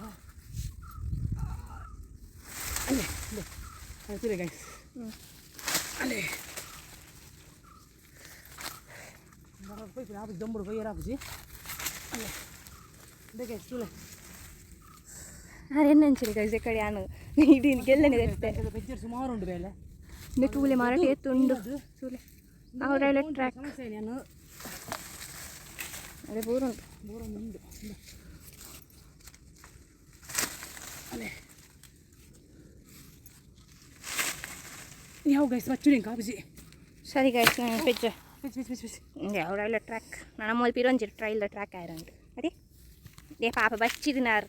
ಅಲ್ಲೇ ಅಲ್ಲೇ ಗೈಸ್ ಅಲ್ಲೇ. ದೊಂಬುಡು ಪೋಯೆರ್ ಆಪುಜಿ ಬೇಗ ತೂಲೆ. ಅರೆನ್ನಂಚಿನ ಗೈಸ್ ಕಡೆ ಯಾನು ಇಡೀ ಗೆಲ್ಲನೆ తెస్తే. ಪೆಜ್ಜರ್ ಸುಮಾರು ಉಂಡು ಬೇಲೆ. ಇಂದು ತೂಲೆ ಮರಟ್ ಏತುಂಡು ತೂಲೆ, ಅವು ರೈಲ್ವೆ ಟ್ರ್ಯಾಕ್. ಸಮಸ್ಯೆ ನಾನು. ಅದೇ ಪೂರ ಉಂಟು. ಬೋರೊಂದು ಉಂಡು ಅಲ್ಲೇ. ಯಾವ ಗೈಸ್ ಬಚ್ಚು ಕಾಪುಜಿ. ಸರಿ ಗೈಸ್, ನಾನು ಪೆಜ್ಜ. ಪೆಜ್ ಪೆಜ್ ಪೆಜ್ ಪೆಜ್. ಅವು ರೈಲ್ವೆ ಟ್ರ್ಯಾಕ್ ನನ್ನ ಮೂಲ ಪಿರೊಂಜಿ ರೈಲ್ವೆ ಟ್ರ್ಯಾಕ್ ಆಯ್ರಂಡು. ಅದೇ ಲೇ ಪಾಪ ಬಚ್ಚಿದಿನಾರ್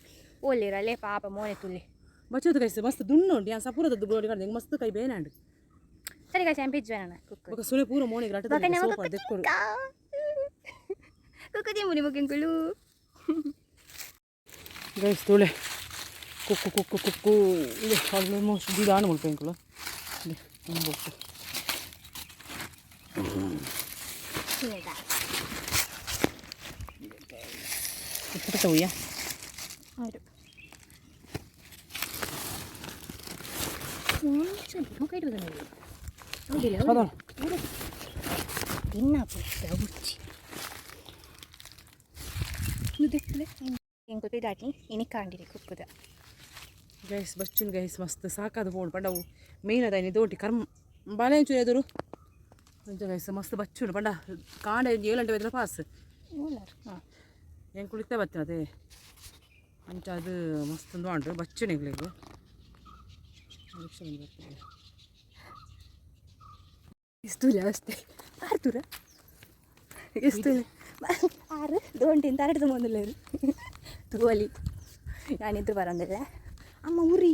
ಓಲಿರ ಲೇ ಪಾಪ ಮೋನೆ ತುಲೆ. ಬಚ್ಚೋದು ಗೈಸ್, ಮಸ್ತ್ ದುಂಡು ಉಂಡು. ಯಾನ್ ಸಪೂರದ ಗೋಡಿ ಕಡ್ದೆ ಮಸ್ತ್ ಕೈ ಬೇನಾಂಡು. ಸರಿ ಗೈಸ್, ನಾನು ಪೆಜ್ಜ ನನ್ನ ಕುಕ್ಕು. ಬೊಕ ಸುಳೆ ಪೂರ ಮೋನೆಗ್ ರಟ್ಟದ. ಬೊಕ ನಮ ಸೋಪ್ ದೆಕ್ಕೊಡು. ಕುಕ್ಕು ತಿಂಬುನಿ ಬೊಕೆಂಕುಲು. ಗೈಸ್ ತೂಲೆ, ಕುಕ್ಕು ಕುಕ್ಕು ಕುಕ್ಕು ಇದೆ. ಆಲ್ಮೋಸ್ಟ್ ದೀದಾನ ಮುಲ್ಪ ಎಂಕುಲು ಬೊಕ್ಕು. ಇಪ್ಪತ್ತ ಉಯ್ಯ. ಹೌದು, ಹೌದಾ? ತಿನ್ನ ಬುಚ್ಚಿ ಎಂಕು ಪಿದಾಟಿ ಇನಿ ಕಾಂಡಿರಿ ಕುಕ್ಕುದ. ಗೈಸ್, ಬಚ್ಚುನ್ ಗೈಸ್, ಮಸ್ತ್ ಸಾಕಾದ ಪೋಂಡು. ಪಂಡ ಅವು ಮೇನ್ ಅದ ದೋಟಿ ಕರ್ಮ ಬಾಳೆ ಒಂಚೂರು ಎದುರು ಅಂಚ ಗೈಸ್. ಮಸ್ತ್ ಬಚ್ಚುಂಡು. ಪಂಡ ಕಾಂಡೆ 7 ಗಂಟೆ ಬೈದ್ರೆ ಪಾಸ್. ಹಾಂ. ಎಂಕುಲು ಇತ್ತೆ ಬತ್ತಿನ ಅದೇ. ಅಂಚ ಅದು ಮಸ್ತ್ ಒಂದು ಉಂಟು ಬಚ್ಚುನ್ ಎಂಕ್ಲೆಗ್. ಇಸ್ತೂಲೆ ಅಷ್ಟೇ ಆರ್ತುರ ಇಸ್ತೂಲೆ ಆರು ದೋಂಟಿಂದ ಅರಡ್ದು ಬಂದಿಲ್ಲೇರು ತೂವಲಿ. ನಾನಿದ್ರು ಬರಂದಿಲ್ಲ ಅಮ್ಮ ಉರಿ.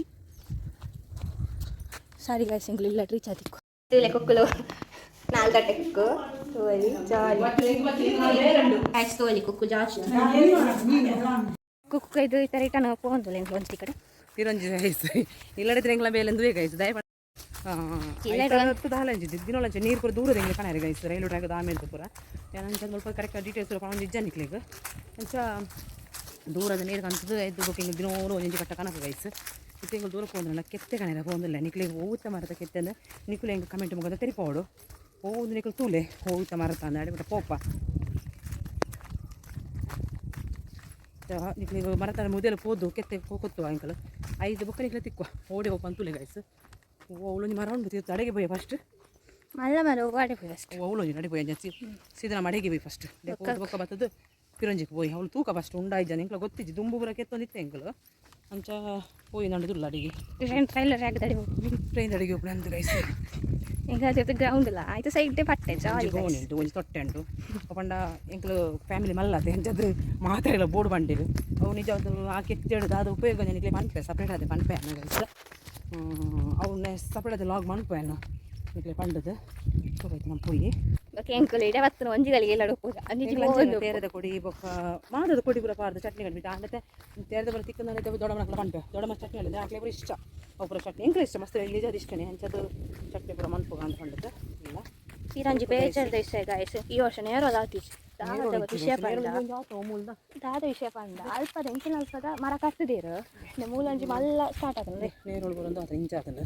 ಸಾರಿ ಗಾಯ್ಸ್, ಎಂಕ್ಲು ಇಲ್ಲ ರೀಚ್ ಆತಿಕ್ಕು. ತೂಲೆ ಕುಕ್ಕುಲು ನಾಲ್ಕು ಗಂಟೆ ಕುಕ್ಕು ತೂವಲಿ ಜಾಲಿ ಗಾಯ್ಸ್. ತೂವಲಿ ಕುಕ್ಕು ಜಾಸ್ತಿ ಕುಕ್ಕು ಇದು ಈ ಥರ ಇಟ್ಟನ ಪೋಂದುಲ್ಲ ಎಂಕ್ಲು ಒಂಜಿ ಕಡೆ. ತಿರಂಜಿ ಗೈಸ್, ಇಲ್ಲಡಿದ್ರೆ ಎಂಗ್ಲ ಬೇಲೆ ಎಂದುವೆ ಗೈಸ್. ದಯ ದಾಲ ದಿನೊಳಂಚ ನೀರು ಪೂರ ದೂರದ ಎಂಗ್ಲ ಕಾಣಾರೆ ಗೈಸ್. ರೈಲು ಟ್ರ್ಯಾಕ್ ಆಮೇಲೆ ಪೂರ ಅಂಚ ಸ್ವಲ್ಪ ಕರೆಕ್ಟ್ ಡೀಟೇಲ್ಸ್ ಪಣೊಂದು ಇಜ್ಜ ನಿಕ್ಲೆಗ್. ಅಂಚ ದೂರದ ನೀರು ಕಾಣ್ತದೆ ಎದ್ದು ಬೊಕ ಎಂಗ್ಲ ದಿನೋಲು ಒಂಜಿ ಕಟ್ಟ ಕನಕ ಗೈಸ್. ಇತ್ತೆ ಎಂಗ್ಲ ದೂರ ಪೋಂದ್ರಲ್ಲ ಕೆತ್ತೆ ಕಾಣೆರ ಪೋಂದಿಲ್ಲ. ನಿಕ್ಲೆಗ್ ಓವುತ್ತ ಮರತ ಕೆತ್ತೆ ಅಂದ್ರೆ ನಿಕುಲು ಎಂಕ್ ಕಮೆಂಟ್ ಮುಖಾಂತರ ತೆರಿಪೋಡು. ಓದು ನಿಕುಲು ತೂಲೆ ಓವುತ್ತ ಮರತ ಅಂದ್ ಅಡೆ ಪೋಪ. ನಿಕ್ಲೆಗ್ ಮರತ ಮುದೆಲ ಪೋದು ಕೆತ್ತೆ ಕೊತ್ತು ಅಂಕಲ್ ಐದು ಬೊಕ್ಕ ನಿಕ್ಲೆ ತಿಕ್ಕುವ ಓಡಿ ಹೋಪ ಅಂತುಲೆ ಗೈಸ್. ಅವಳೊಂಜಿ ಮರ ಉಂಟು ತೀರ್ಥ ಅಡೆಗೆ ಪೋಯ ಫಸ್ಟ್. ಮಲ್ಲ ಮರ ವಾಡೆ ಪೋಯ್ ಫಸ್ಟ್. ಅವಳೊಂಜಿ ನಡಿ ಪೋಯ ಸೀದಾ ನಮ್ಮ ಅಡೆಗೆ ಪೋಯ್ ಫಸ್ಟ್. ಬೊಕ್ಕ ಬತ್ತದು ಪಿರಂಜಿಗೆ ಪೋಯ್. ಅವಳು ತೂಕ ಫಸ್ಟ್ ಉಂಡಾಯ್ಜ ಎಂಕ್ಲ ಗೊತ್ತಿಜ್ಜಿ. ದುಂಬು ಪೂರ ಕೆತ್ತೊಂದಿತ್ತೆ ಎಂಕಲು. ಅಂಚ ಪೋಯಿ ನಡುದುಲ್ಲ ಅಡಿಗೆ. ಟ್ರೈನ್ ಟ್ರೈಲರ್ ಟ್ರ್ಯಾಕ್ ದಡಿ. ಟ್ರೈನ್ ಅಡಿಗೆ ಹೋಗ್ಬಿಡ ಅಂದು ಗೈಸ್. ಎಂಕ್ ಗ್ರೌಂಡ್ ಇಲ್ಲ ಆಯ್ತು ಸೈಡ್ ಪಟ್ಟೆ ಜಾಲಿ. ಒಂಜಿ ಗೋಣಿ ಉಂಟು, ಒಂಜಿ ತೊಟ್ಟೆ ಉಂಟು. ಪಂಡ ಎಂಕ್ಲು ಫ್ಯಾಮಿಲಿ ಮಲ್ಲತೆ ಅಂಚದು ಮಾತೆರೆಲ ಬೋಡು ಬಂಡಿರು. ಅವು ನಿಜ ಆ ಕೆತ್ತೇಡು ದಾದ ಉಪಯೋಗ ನಿಕ್ಲೆ ಪನ್ಪೆ ಸಪ್ರೇಟ್ ಆದೆ ಪನ್ಪೆ ಅನ್ನ ಗೈಸ್. ಅವು ಸಪ್ರೇಟ್ ಆದ ಲಾಗ್ ಮನ್ಪೆ ಅನ್ನ ನಿಕ್ಲೆ ಪಂಡದು ಹೋಯ್ತು ನಮ್ಮ ಪೋಯಿ. ಬೊಕ ಎಂಕುಲು ಇಡೆ ಬತ್ತನ ಒಂಜಿ ಗಳಿಗೆ ಎಲ್ಲ ಪೂಜ ಅಂಜಿ. ತೇರದ ಕೊಡಿ ಬೊಕ್ಕ ಮಾದದ ಕೊಡಿ ಪೂರ ಪಾರ್ದು ಚಟ್ನಿ ಕಡ್ಬಿಟ್ಟು ಆಂಡತೆ ತೇರದ ಬರ ತಿಕ್ಕಂದ ದೊಡ್ಡ ಮಕ್ಕಳ ಪನ್ಪೆ. ದೊಡ್ಡ ಮಕ್ಕ ಚಟ್ನಿ ಹೇಳಿದೆ ಆಕ್ಲೆ ಪೂರ ಇಷ್ಟ. ಅವು ಪೂರ ಚಟ್ನಿ ಎಂಕ್ಲೆ ಇಷ್ಟ ಮಸ್ತ್ ನಿಜ ಇಷ್ಟನೇ. ಅಂಚದು ಚಟ್ನಿ ಪೂರ ಮನ್ಪುಗ ಅಂತ ಪಂಡದು ಇಲ್ಲ. ಇರಂಜಿ ಬೇಜಾರ್ದ ವಿಷಯ ಗಾಯ್ಸ್, ಈ ವರ್ಷ ನೇರೊಲ ಆತಿಜಿ. ದಾದ ವಿಷಯ ಪಂಡ, ದಾದ ವಿಷಯ ಪಂಡ ಅಲ್ಪದ ಎಂಚಿನ ಅಲ್ಪದ ಮರ ಕಟ್ಟುದೇರು ಮೂಲೊಂಜಿ ಮಲ್ಲ ಸ್ಟಾರ್ಟ್ ಆತಂದ್ರೆ. ನೇರೊಳು ಬರೊಂದು ಆತ ಇಂಚ ಆತಂಡ.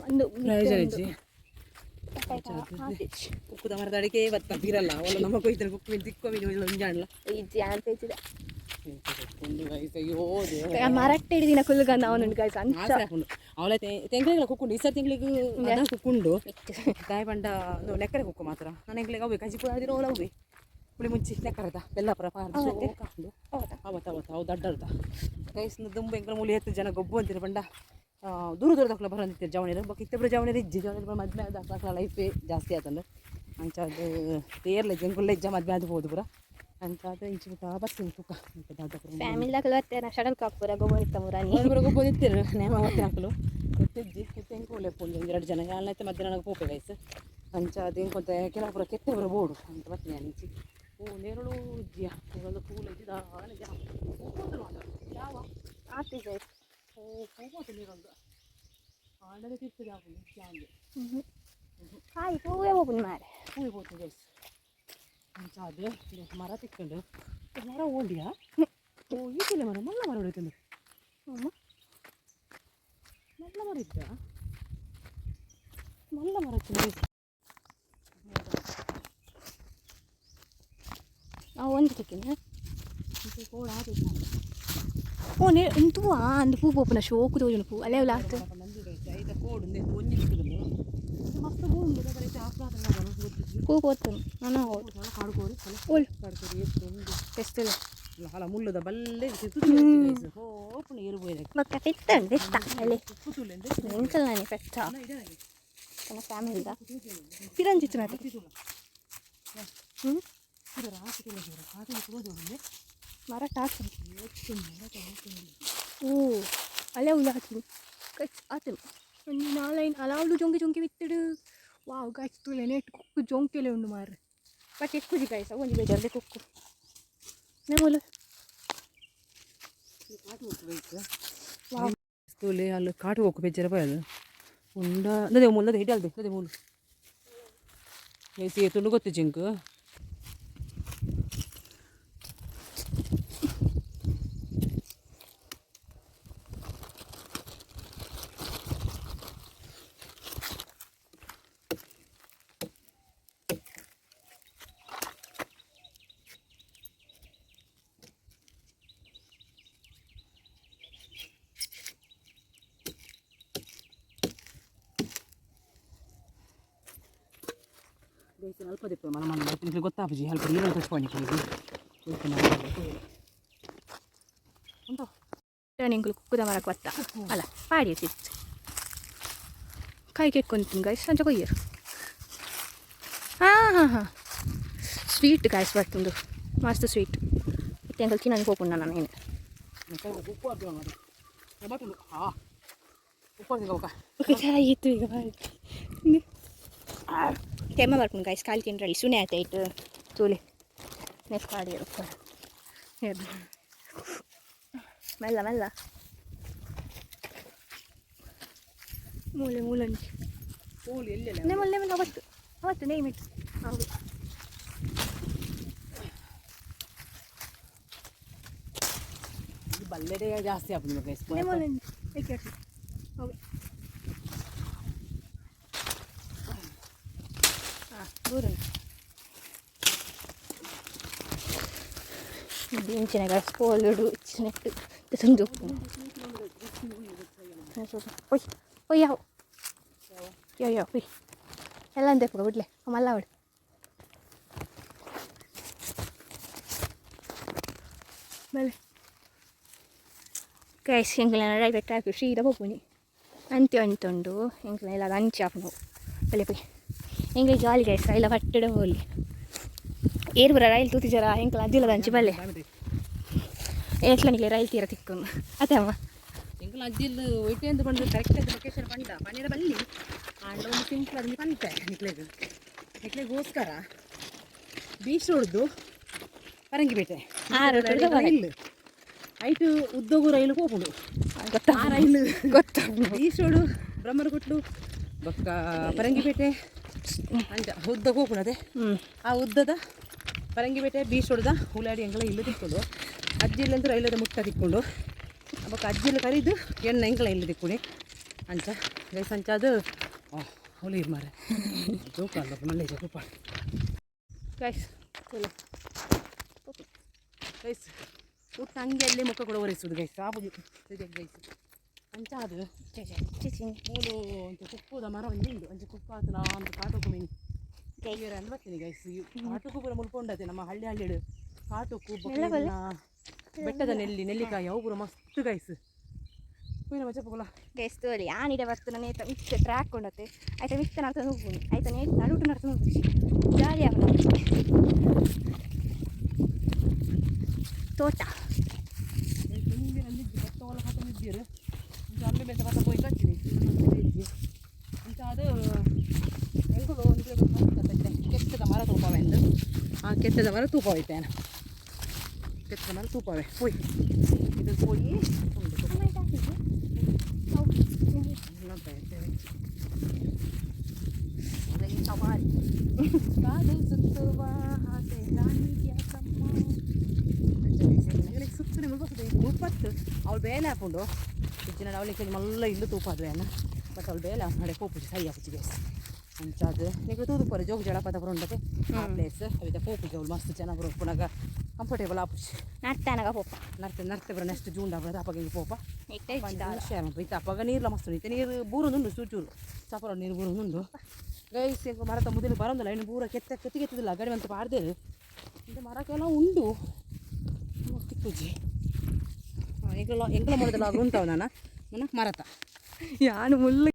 ಒಂದು ಪ್ರಯೋಜನ ಇಜ್ಜಿ. ಕುಕ್ಕುದ ಮರದ ಅಡಿಕೆ ಬತ್ತ ಬಿರಲ್ಲ ಅವಳು ನಮ್ಮ ಕೊಯ್ತಾರೆ ಕುಕ್ಕು ಮೀನು ತಿಕ್ಕೋ ಮೀನು ಒಂಜಾಣ್ಲ. ಇಜ್ಜಿ ಅಂತ ಇಜ್ಜಿದ. ಒಂದು ಗೈಸ್, ಅಯ್ಯೋ ದೇವರೇ. ಮರಟ್ಟೆ ಹಿಡಿದಿನ ಕುಲ್ಲುಗಂದ ಅವನುಂಡು ಗಾಯ್ಸ್ ಅಂಚ. ಆಸೆ ಹಾಕೊಂಡು ಅವಳ ತಿಂಗಳಿಗೆ ಕುಕ್ಕುಂಡು. ಈ ಸರ್ ತಿಂಗಳಿಗೆ ಅದ ಕುಕ್ಕುಂಡು ದಾಯ ಪಂಡ ಒಂದು ಲೆಕ್ಕರೆ ಕುಕ್ಕು ಮಾತ್ರ. ನಾನು ಎಂಗ್ಲಿಗೆ ಅವೆ ಕಜಿಪು ಆದಿರೋ ಅವೇ ಪುಳಿ ಮುಂಚಿ ಲೆಕ್ಕರದ ಬೆಲ್ಲ ಪುರ ಪಾರ್ದು ಸೋಕಾಂಡು. ಅವತ್ತ ಅವತ್ತ ಅವು ದಡ್ಡರ್ದ ಗೈಸ್. ದುಂಬು ಎಂಕಲ ಮೂಲಿ ಎತ್ತು ಜನ ಗೊಬ್ಬು ಅಂತೀರ ಪಂಡ ದೂರ ದೂರ ದಕ್ಕಲ ಬರಂತಿತ್ತು ಜವಣಿರು. ಬೊಕ್ಕ ಇತ್ತಬ್ರು ಜವಣಿರು ಇಜ್ಜಿ. ಜವಣಿರು ಮದ್ಮೆ ಆದ ಲೈಫೇ ಜಾಸ್ತಿ ಆತಂದು. ಅಂಚ ಅದು ತೇರ್ಲೆ ಜಂಕುಲ್ಲ ಇಜ್ಜ ಮದ್ಮೆ ಆದ್ ಪೋದು ಪೂರ. ಅಂಚ ಅದು ಇಂಚಿ ಮುಟ್ಟ ಬತ್ತೀನಿ ತೂಕ ದಾದ ಪೂರ. ಫ್ಯಾಮಿಲಿ ದಾಕಲು ಬತ್ತೇನ ಶಟಲ್ ಕಾಕ್ ಪೂರ ಗೊಬ್ಬರ ಇತ್ತ ಮುರಾನಿ. ಪೂರ ಗೊಬ್ಬು ಇತ್ತಿರು ನೇಮ ಮತ್ತೆ ಹಾಕಲು ಇತ್ತಿಜ್ಜಿ. ಇತ್ತೆ ಎಂಕ್ ಒಳ್ಳೆ ಪೋಂಡು ಒಂಜಿ ಎರಡು ಜನ ಯಾಲ್ನೈತೆ ಮಧ್ಯಾಹ್ನ ಪೋಪೆ ಗೈಸ್. ಅಂಚ ಅದು ಎಂಕೊಂತ ಕೆಲವು ಪೂರ ಕೆತ್ತೆ ಪೂರ ಬೋಡು ಅಂತ ಬತ್ತೀನಿ ನಾನು ಇಂಚಿ. ಓ ನೇರಳು ಇಜ್ಜಿಯ ನೇರಳು ಪೂಲ ಇಜ್ಜಿ ದಾಲ ಮಾತ್ರ ಯಾವ. ಆತಿಜ. ಓ ಪೂ ನೀರೊಂದು ಆಂಡಲೆ ತಿರ್ತದೆ ಆಪುಂಡು ಇಜ್ಜಿ. ಕಾಯಿ ಹೂವೇ ಹೋಗುದು ಮಾರೆ. ಹೂವು ಪೋತು ಗೈಸ್. ಅಂಚ ಅದು ಮರ ತಿಕ್ಕಂಡು ಮರ ಓಂಡಿಯಾ. ಓ ಈತಲೆ ಮರ ಮಲ್ಲ ಮರ ಹೊಡಿತಂದು. ಮಲ್ಲ ಮರ ಇದ್ದ ಮಲ್ಲ ಮರ ಇತ್ತು ಗೈಸ್. ತಿಕ್ಕಿನ ಓ ನೇ ಉಂತು ಆ ಅಂದು ಪೂ ಪೋಪುನ ಶೋಕು ತೋಜುನ ಪೂ ಅಲ್ಲೇ ಉಲಾತ್. ಪೂ ಪೋತು ನಾನು ಓಲ್ ಟೆಸ್ಟಲ್ಲ. ಅಲ್ಲ, ಮುಳ್ಳುದ ಬಲ್ಲೆ. ಬೊಕ್ಕ ಪೆತ್ತ ಉಂಡು, ಪೆತ್ತ ಅಲ್ಲಿ ಎಂಕಲ್ ನಾನಿ ಪೆತ್ತ ತನ್ನ ಫ್ಯಾಮಿಲಿದ ಪಿರಂಜಿತ್ತು ನಾತೆ. ಹ್ಞೂ, ಮರ ಟಾಕು. ಓ ಅಲ್ಲೇ ಉಲ್ಲ ಹಾಕಿ ಗೈಸ್ ಆತನು ಒಂಜಿ ನಾಲೈನ್ ಅಲಾವ್ಲು ಜೊಂಕೆ ಜೊಂಕೆ ಬಿತ್ತಡು. ವಾವ್ ಗೈಸ್, ತೂಲೆ ನೆಟ್ ಕುಕ್ಕು ಜೊಂಕೆಲೆ ಉಂಡು ಮಾರ್ರೆ. ಬಟ್ ಎಕ್ಕುಜಿ ಗೈಸ್, ಅವು ಒಂಜಿ ಬೇಜಾರ್ದೆ ಕುಕ್ಕು ನೇಮೂಲು. ವಾವ್. ತೂಲೆ, ಅಲ್ಲಿ ಕಾಟು ಹೋಗು ಬೇಜಾರ ಪೋಯದು ಉಂಡ ಅದೇ ಮೂಲ ಅದೇ ಹಿಡಲ್ದೆ ಅದೇ ಮೂಲು ಸೇತುಂಡು ಗೊತ್ತು ಜಿಂಕ್. ಅಲ್ಪ ದಿಪ್ಪ ಮನ ಮನ ನಿಮಗೆ ಗೊತ್ತಾಪುಜಿ, ಅಲ್ಪ ನೀರು ತಚ್ಕೊಂಡು ಉಂಟು. ಎಂಕುಲು ಕುಕ್ಕುದ ಮರಕ್ಕೆ ಬತ್ತ ಅಲ್ಲ ಪಾಡಿ ಸಿತ್ತು ಕೈ ಕೆಕ್ಕೊಂತೀನಿ ಗೈಸ್. ಅಂಚ ಕೊಯ್ಯರು. ಹಾಂ ಹಾಂ ಹಾಂ, ಸ್ವೀಟ್ ಗೈಸ್, ಬರ್ತುಂಡು ಮಸ್ತ್ ಸ್ವೀಟ್ ಇತ್ತೆ. ಎಂಕಲ್ ತಿನ್ನಂಗೆ ಪೋಪುಂಡು ನಾನು ಏನು. ಉಪ್ಪು ಹಾಕ್ತೀವಿ, ಹಾಂ, ಉಪ್ಪು ಹಾಕ್ತೀವಿ ಅವಕ್ಕ. ಆಯಿತು, ಈಗ ಬಾರಿ ಕೆಮ್ಮ ಬರ್ಪುಂಡು ಗೈಸ್. ಕಾಲಿ ತಿಂಡ್ರಲ್ಲಿ ಸುನೆ ಆಯ್ತು. ತೂಲೆ, ನೆಕ್ಸ್ಟ್ ಪಾಡಿ ಮೆಲ್ಲ ಮೆಲ್ಲ ಮೂಲೆ ಮೂಲಂಜಿ. ಹೋಲಿ ಎಲ್ಲೆಲ್ಲ. ನೆಮಲ್ ನೆಮಲ್ ಅವತ್ತು ಅವತ್ತು ನೇಮ್ ಇಟ್ಟು ಹೌದು. ಬಲ್ಲೆಡೆ ಜಾಸ್ತಿ ಆಪುಂಡು ಗೈಸ್. ನೆಮಲ್ ಏಕೆ ಹೌದು. ಹಾಂ, ದೂರ ಇಂಚಿನ ಗೈಸ್ ಕೋಲುಡು ಇಚ್ಚಿನೆಟ್ಟು ತಂದು. ಒಯ್ ಒಯ್, ಯಾವ ಯೋ ಯೋ ಒಯ್ ಎಲ್ಲ ಅಂದೆ ಬಿಡ್ಲೆ ಮಲ್ಲ ಅವಳು ಬಲೆ ಗೈಸ್. ಎಂಕ್ಲೆನ ರೈಲ್ವೆ ಟ್ರ್ಯಾಕ್ ಸೀದಾ ಪೋಪುನಿ ಅಂತೆ ಅಂತುಂಡು. ಎಂಕ್ಲೆನ ಇಲ್ಲ ಅಂಚೆ ಆಪುಂಡು. ಬಲೆ ಪೋಯಿ, ಎಂಕ್ಲೆ ಜಾಲಿ ಗೈಸ್. ರೈಲ ಪಟ್ಟಡ ಹೋಲಿ ಏರ್ ಬರ ರೈಲ್ ತೂತಿಜರ ಎಂಕ್ಲ ಅಜ್ಜಿಲದ ಅಂಚೆ ಬಲ್ಲೆ ಏಟ್ಲ ನಿಕ್ಲೆ ರೈಲ್ ತೀರ ತಿಕ್ಕೊಂಡು ಅತ್ತೆ ಅಮ್ಮ. ಎಂಕಲ್ ಅಜ್ಜಿಲ್ ಒಯ್ಟೆ ಅಂತ ಬಂದು ಕರೆಕ್ಟ್ ಆಗಿ ಲೊಕೇಶನ್ ಪಂಡ ಪಂಡಿರ ಬಲ್ಲಿ ಆಂಡ ಒಂದು ಸಿಂಪಲ್ ಅದನ್ನ ಪಂತೆ ನಿಕ್ಲೆಗ್ ನಿಕ್ಲೆಗೋಸ್ಕರ ಬೀಚ್ ರೋಡ್ದು ಪರಂಗಿಪೇಟೆ. ಆ road ಡ್ದು. ರೈಲ್ ಐಟು ಉದ್ದಗು ರೈಲು ಪೋಪುಂಡು. ಗೊತ್ತಾ? ಆ ರೈಲು. ಗೊತ್ತು. ಬೀಚ್ ರೋಡು, ಬ್ರಹ್ಮರಕೊಟ್ಲು ಬೊಕ್ಕ ಪರಂಗಿಪೇಟೆ ಅಂಚ ಉದ್ದ ಪೋಪುಂಡು ಅದೇ. ಹ್ಞೂ. ಆ ಉದ್ದದ ಪರಂಗಿಪೇಟೆ ಬೀಚ್ ರೋಡ್ದ ಉಲಾಡಿ ಎಂಕಲ ಇಲ್ಲು ತಿಕ್ಕೊಂಡು, ಅಜ್ಜಿ ಇಲ್ಲಂತೂ ರೈಲದ ಮುಟ್ಟ ತಿಕ್ಕೊಂಡು, ಬೊಕ್ಕ ಅಜ್ಜಿಲ್ಲ ಕರಿದು ಎಣ್ಣೆ ಎಂಕಲ ಇಲ್ಲು ತಿಕ್ಕುಣಿ ಅಂಚ ಗೈಸ್. ಅಂಚ ಅದು ಹುಲಿ ಮಾರೆ ಜೋಕಾಲ ಮಲ್ಲೆ ಜೋಪಾಳ. ಗೈಸ್ ಚಲೋ. ಗೈಸ್, ಊಟ ಹಂಗೆ ಅಲ್ಲೇ ಮುಖ ಕೂಡ ಒರೆಸುದು ಗೈಸ್, ಆಪುಜಿ ಸರಿಯಾಗಿ ಗೈಸ್. ಅಂಚ ಅದು ಮೂಲು ಅಂಚ ಕುಪ್ಪುದ ಮರ ಒಂಜಿ ಉಂಡು. ಅಂಚ ಕುಪ್ಪ ಆತನ ಅಂತ ಕಾಟುಕು ಮೀನು ಅಂದ್ ಬರ್ತೀನಿ ಗೈಸ್. ಕಾಟುಕು ಪೂರ ಮುಲ್ಪ ಉಂಡತೆ ನಮ್ಮ ಹಳ್ಳಿ ಹಳ್ಳಿಡು ಕಾಟುಕು ಬೊಕ್ಕ ಬಲ್ಲೆ? ಬೆಟ್ಟದ ನೆಲ್ಲಿ, ನೆಲ್ಲಿಕಾಯಿ ಅವು ಪೂರ ಮಸ್ತ್ ಗೈಸ್. ಪೋಯಿನ ಮಚ್ಚ ಪೋಲ. ಗೈಸ್ ತೋಲಿ, ಆನಿಡೆ ಬರ್ತದೆ ನೇತ ಮಿತ್ತ ಟ್ರ್ಯಾಕ್ ಉಂಡತೆ. ಆಯ್ತಾ, ಮಿತ್ತ ನಡ್ಕೊಂಡು ಹೋಗ್ಬೋದು. ಆಯ್ತಾ, ನೇತ್ ನಡುಟು ನಡ್ಕೊಂಡು ಹೋಗ್ಬೋದು. ಜಾಲಿ ಆಪುಂಡು. ತೋಟ. ತುಂಬಿನಲ್ಲಿ ಬತ್ತೋಲ ಹಾಕೊಂಡಿದ್ದೀರು. ಅಂಚ ಅಮ್ಮೆ ಬೆಂತ ಬತ್ತ ಪೋಯಿ ಕಚ್ಚಿನಿ. ಅಂಚ ಅದು ಎಂಕುಲು ಒಂದು ಕೆತ್ತದ ಮರ ತೂಪವೆ ಎಂದು, ಆ ಕೆತ್ತದ ಮರ ತೂಪವೈತೆ, ಕೆತ್ತದ ಮರ ತೂಪವೆ. ಪೋಯ್ ಇದು ಪೋಯಿ ಉಂಡು. ಕಾಡು ಸುತ್ತುವ ಆಸೆ ರಾಣಿಗೆ ಸುತ್ತನೆ ಮುಲ್ಪತ್ತು ಅವಳು ಬೇಲೆ ಹಾಕೊಂಡು ಇಜ್ಜಿನ ಅವಳಿಗೆ ಮಲ್ಲ ಇಲ್ಲು ತೂಪಾದ್ವೆ ಅನ್ನ. ಬಟ್ ಅವಳು ಬೇಲೆ ನಡೆ ಪೋಪುಜಿ ಸೈ ಆಪುಜಿ ಗೈಸ್. ಅಂಚಾದ್ ನಿಕ್ಲು ತೂದು ಪೋರೆ ಜೋಗ ಜಲಪಾತ ಪೂರ ಉಂಡತೆ ಆ ಪ್ಲೇಸ್ ಅವಿತ ಪೋಪು ಜೋಳು ಮಸ್ತ್ ಜನ ಪೂರ ಉಪ್ಪುನಗ ಕಂಫರ್ಟೇಬಲ್ ಆಪುಜಿ. ನಡ್ತಾನಗ ಪೋಪ. ನರ್ತೆ ನರ್ತೆ ಬರ ನೆಕ್ಸ್ಟ್ ಜೂನ್ ಆಪದ ಅಪಗ ಹಿಂಗೆ ಪೋಪ. ಇತ್ತೆ ಇಜ್ಜಿ. ಹುಷಾರ್ ಮಲ್ಪ ಇತ್ತೆ ಅಪಗ ನೀರ್ಲ ಮಸ್ತ್ ಉಂಡು. ಇತ್ತೆ ನೀರು ಬೂರೊಂದುಂಡು, ಚೂರು ಚಪರ ನೀರು ಬೂರೊಂದುಂಡು ಗೈಸ್. ಎಂಕ್ ಮರತ ಮುದಲು ಬರೋಂದಿಲ್ಲ ಇನ್ನು ಪೂರ ಕೆತ್ತ ಕೆತ್ತಿ ಕೆತ್ತದಿಲ್ಲ ಗಡಿ ಅಂತ ಪಾಡ್ದೇರು. ಇಂದ ಮರಕ್ಕೆಲ್ಲ ಉಂಡು ತಿಕ್ಕುಜಿ. ಎಂಕಲ ಎಂಕಲ ಮೊದಲ ಉಂಟವ ನಾನು ನನ್ನ ಮರತ. ಯಾನು ಮುಳ್ಳು.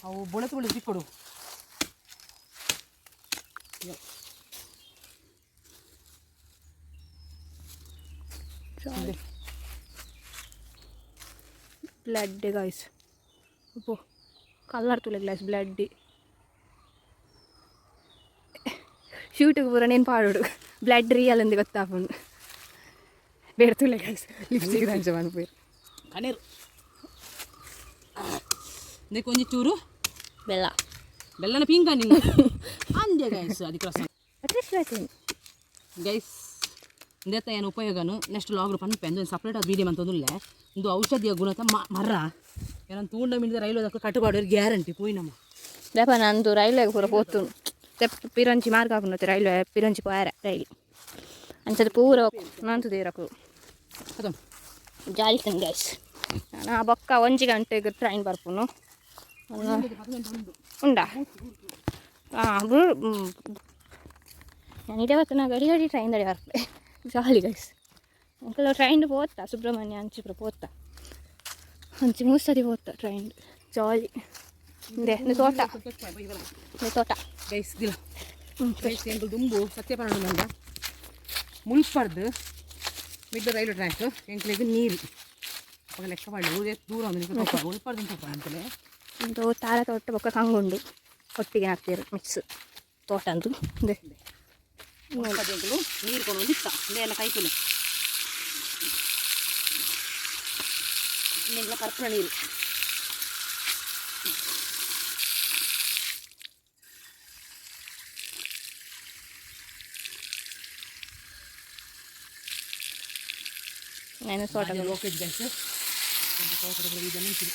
ಅವು ಬೊಳತು ಬೊಳತು ಸಿಕ್ಕೊಡು. ಬ್ಲಡ್ ಗೈಸ್, ಅಪ್ಪೋ ಕಲರ್ ತುಲೆ ಗ್ಲಾಸ್ ಬ್ಲಡ್. ಶೂಟಿಗೆ ಪೂರ ನೇನು ಪಾಡೋಡು ಬ್ಲಡ್ ರಿಯಲ್ ಅಂದು ಗೊತ್ತಾಪುಂಡು. ಬೇರೆ ತುಲೆ ಗೈಸ್, ಲಿಪ್ಸ್ಟಿಕ್ ದಂಚ ಮನ್ಪೇರು. ಕಣ್ಣೀರು ಇದಕ್ಕೆ ಒಂಜಿ ಚೂರು ಬೆಲ್ಲ. ಬೆಲ್ಲನ ಪಿಂಕ ನಿನ್ನ ಅಂದೆ ಗೈಸ್, ಅದಕ್ಕೆ ರಸ. ಗೈಸ್, ಇಂದೆತ್ತ ಏನು ಉಪಯೋಗನು ನೆಕ್ಸ್ಟ್ ಲಾಗ್ರು ಪನ್ಪೆ. ಅಂದ್ರೆ ಸಪ್ರೇಟ್ ಅದು ವೀಡಿಯೋ ಅಂತಂದಿಲ್ಲ. ಒಂದು ಔಷಧಿಯ ಗುಣತ ಮರ ಏನಂತ ತೂಂಡ ಮಿಂದ ರೈಲು ಅದಕ್ಕೆ ಕಟ್ಟುಪಾಡು ಗ್ಯಾರಂಟಿ ಪೋಯಿ ನಮ್ಮ. ದೇಪ ನಂದು ರೈಲ್ವೆ ಪೂರ ಪೋತು ತೆಪ್ಪ ಪಿರಂಚಿ ಮಾರ್ಗ ಹಾಕೊಂಡು ರೈಲ್ವೆ ಪಿರಂಚಿ ಪೋಯಾರ ರೈಲ್ ಅಂಚದ ಪೂರ ನಂತು ತೀರಕು. ಅದು ಜಾಲಿ ಗೈಸ್. ನಾನು ಬೊಕ್ಕ ಒಂಜಿ ಗಂಟೆಗೆ ಟ್ರೈನ್ ಬರ್ಪುನು ಉಂಡಾ? ಹಾಂ, ನಾನು ಇದೇ ನಾ ಗಡಿ ಗಡಿ ಟ್ರೈನ್ ದಡಿ ಬರ್ಪೆ. ಜಾಲಿ ಗೈಸ್. ಅಂಕಲ್ ಟ್ರೈನ್ ಪೋತ ಸುಬ್ರಹ್ಮಣ್ಯ ಅಂಚಿ ಪೂರ ಪೋತ, ಅಂಚಿ ಮೂರು ಸರಿ ಪೋತ ಟ್ರೈನ್. ಜಾಲಿ. ಇಂದೆ ಇಂದು ತೋಟ, ಇಂದು ತೋಟ. ಗೈಸ್ ದಿಲ ಗೈಸ್, ಎಂಕುಲು ದುಂಬು ಸತ್ಯಪರಣ ಮಂದ ಮುಲ್ಪರ್ದು ಮಿಡ್ಡ ರೈಲ್ವೆ ಟ್ರ್ಯಾಕ್ ಎಂಕ್ಲೆಗ್ ನೀರು ಅವಾಗ ಲೆಕ್ಕ ಮಾಡಿ ಊರಿಗೆ ದೂರ ಒಂದು ಮುಲ್ಪರ್ದು ತೋಪ ಅಂತಲೇ. ಒಂದು ತಾರ ತೋಟ ಬೊಕ್ಕ ಕಂಗುಂಡು ಒಟ್ಟಿಗೆ ಹಾಕ್ತೀರು ಮಿಕ್ಸ್ ತೋಟ ಅಂದು ಇಂದೆ. ಮುಲ್ಪರ್ದು ಎಂಕುಲು ನೀರು ಕೊಂಡು ಇತ್ತ ಇಂದೆಲ್ಲ ಕೈಕುಲು ಇಂದೆಲ್ಲ ಪರ್ಪುನ ನೀರು. ನಾನು ತೋಟ. ಲೋಕೇಜ್ ಗೈಸ್, ತೋಟದ ಇದನ್ನು ನಿಂತಿದೆ.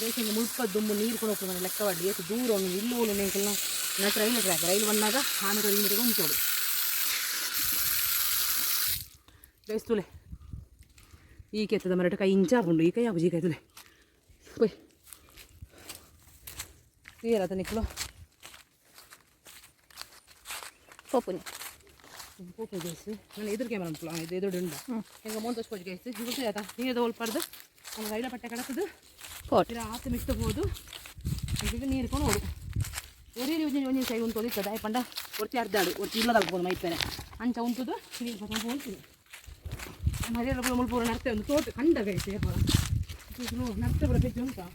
ಗೈಸ್, ಮುಲ್ಪ ದುಂಬು ನೀರು ಕೂಡ ಹೋಗ್ತದೆ ಲೆಕ್ಕವಾಡಿ ಏತು ದೂರ ಒಂದು ಇಲ್ಲು ಎಂಕಲ್ನ ನಟ್ ರೈಲ್ವೆ ಟ್ರ್ಯಾಕ್ ರೈಲು ಬಂದಾಗ ಆ ಮೀಟರ್ ಈ ಮೀಟರ್ ಉಂಟೋಡು ಗೈಸ್. ತುಲೆ ಈ ಕೆತ್ತದ ಮರಟ ಕೈ ಇಂಚಾಪುಂಡು ಈ ಕೈ ಆಪುಜಿ. ಈ ಕೈ ತುಲೆ ಪೋಯ್ ತೀರತ ನಿಕ್ಲು. ಪೋಪುನಿ. Pope guys. ನಾನು ಎದುರು ಕ್ಯಾಮರಾ ಉಂಟು, ಇದು ಎದುರು ಉಂಡು. ಹೆಂಗೆ ಮೋನ್ ತೋಚ್ಕೋಜಿ ಗೈಸ್. ಹಿಂಗೆ ಆಯ್ತಾ ನೀರು ಹೋಲ್ಪಡ್ದು ನಮ್ಮ ರೈಲ ಪಟ್ಟೆ ಕಡತದು. ಪೋಟ್ ಆತ ಮಿಕ್ತ ಹೋದು. ಈಗ ನೀರು ಕೊಂಡು ಓಡು ಒರಿ ಒಂಜಿ ಒಂಜಿ ಸೈ ಉಂಟು ಇತ್ತದ ಪಂಡ ಒರ್ತಿ ಅರ್ಧಾಡು ಒರ್ತಿ ಇಲ್ಲದ ಪೋದು ಮೈಪೆರೆ ಅಂಚ ಉಂಟುದು ನೀರು ಪತ್ತೊಂದು ಉಂಟು. ಮರಿಯಲ್ಲ ಪೂರ ಪೂರ ನರ್ತೆ ಒಂದು ತೋಟ ಕಂಡ ಗೈತೆ ಪೂರ ನರ್ತೆ ಪೂರ ಬೆಜ್ಜು ಉಂಟಾ.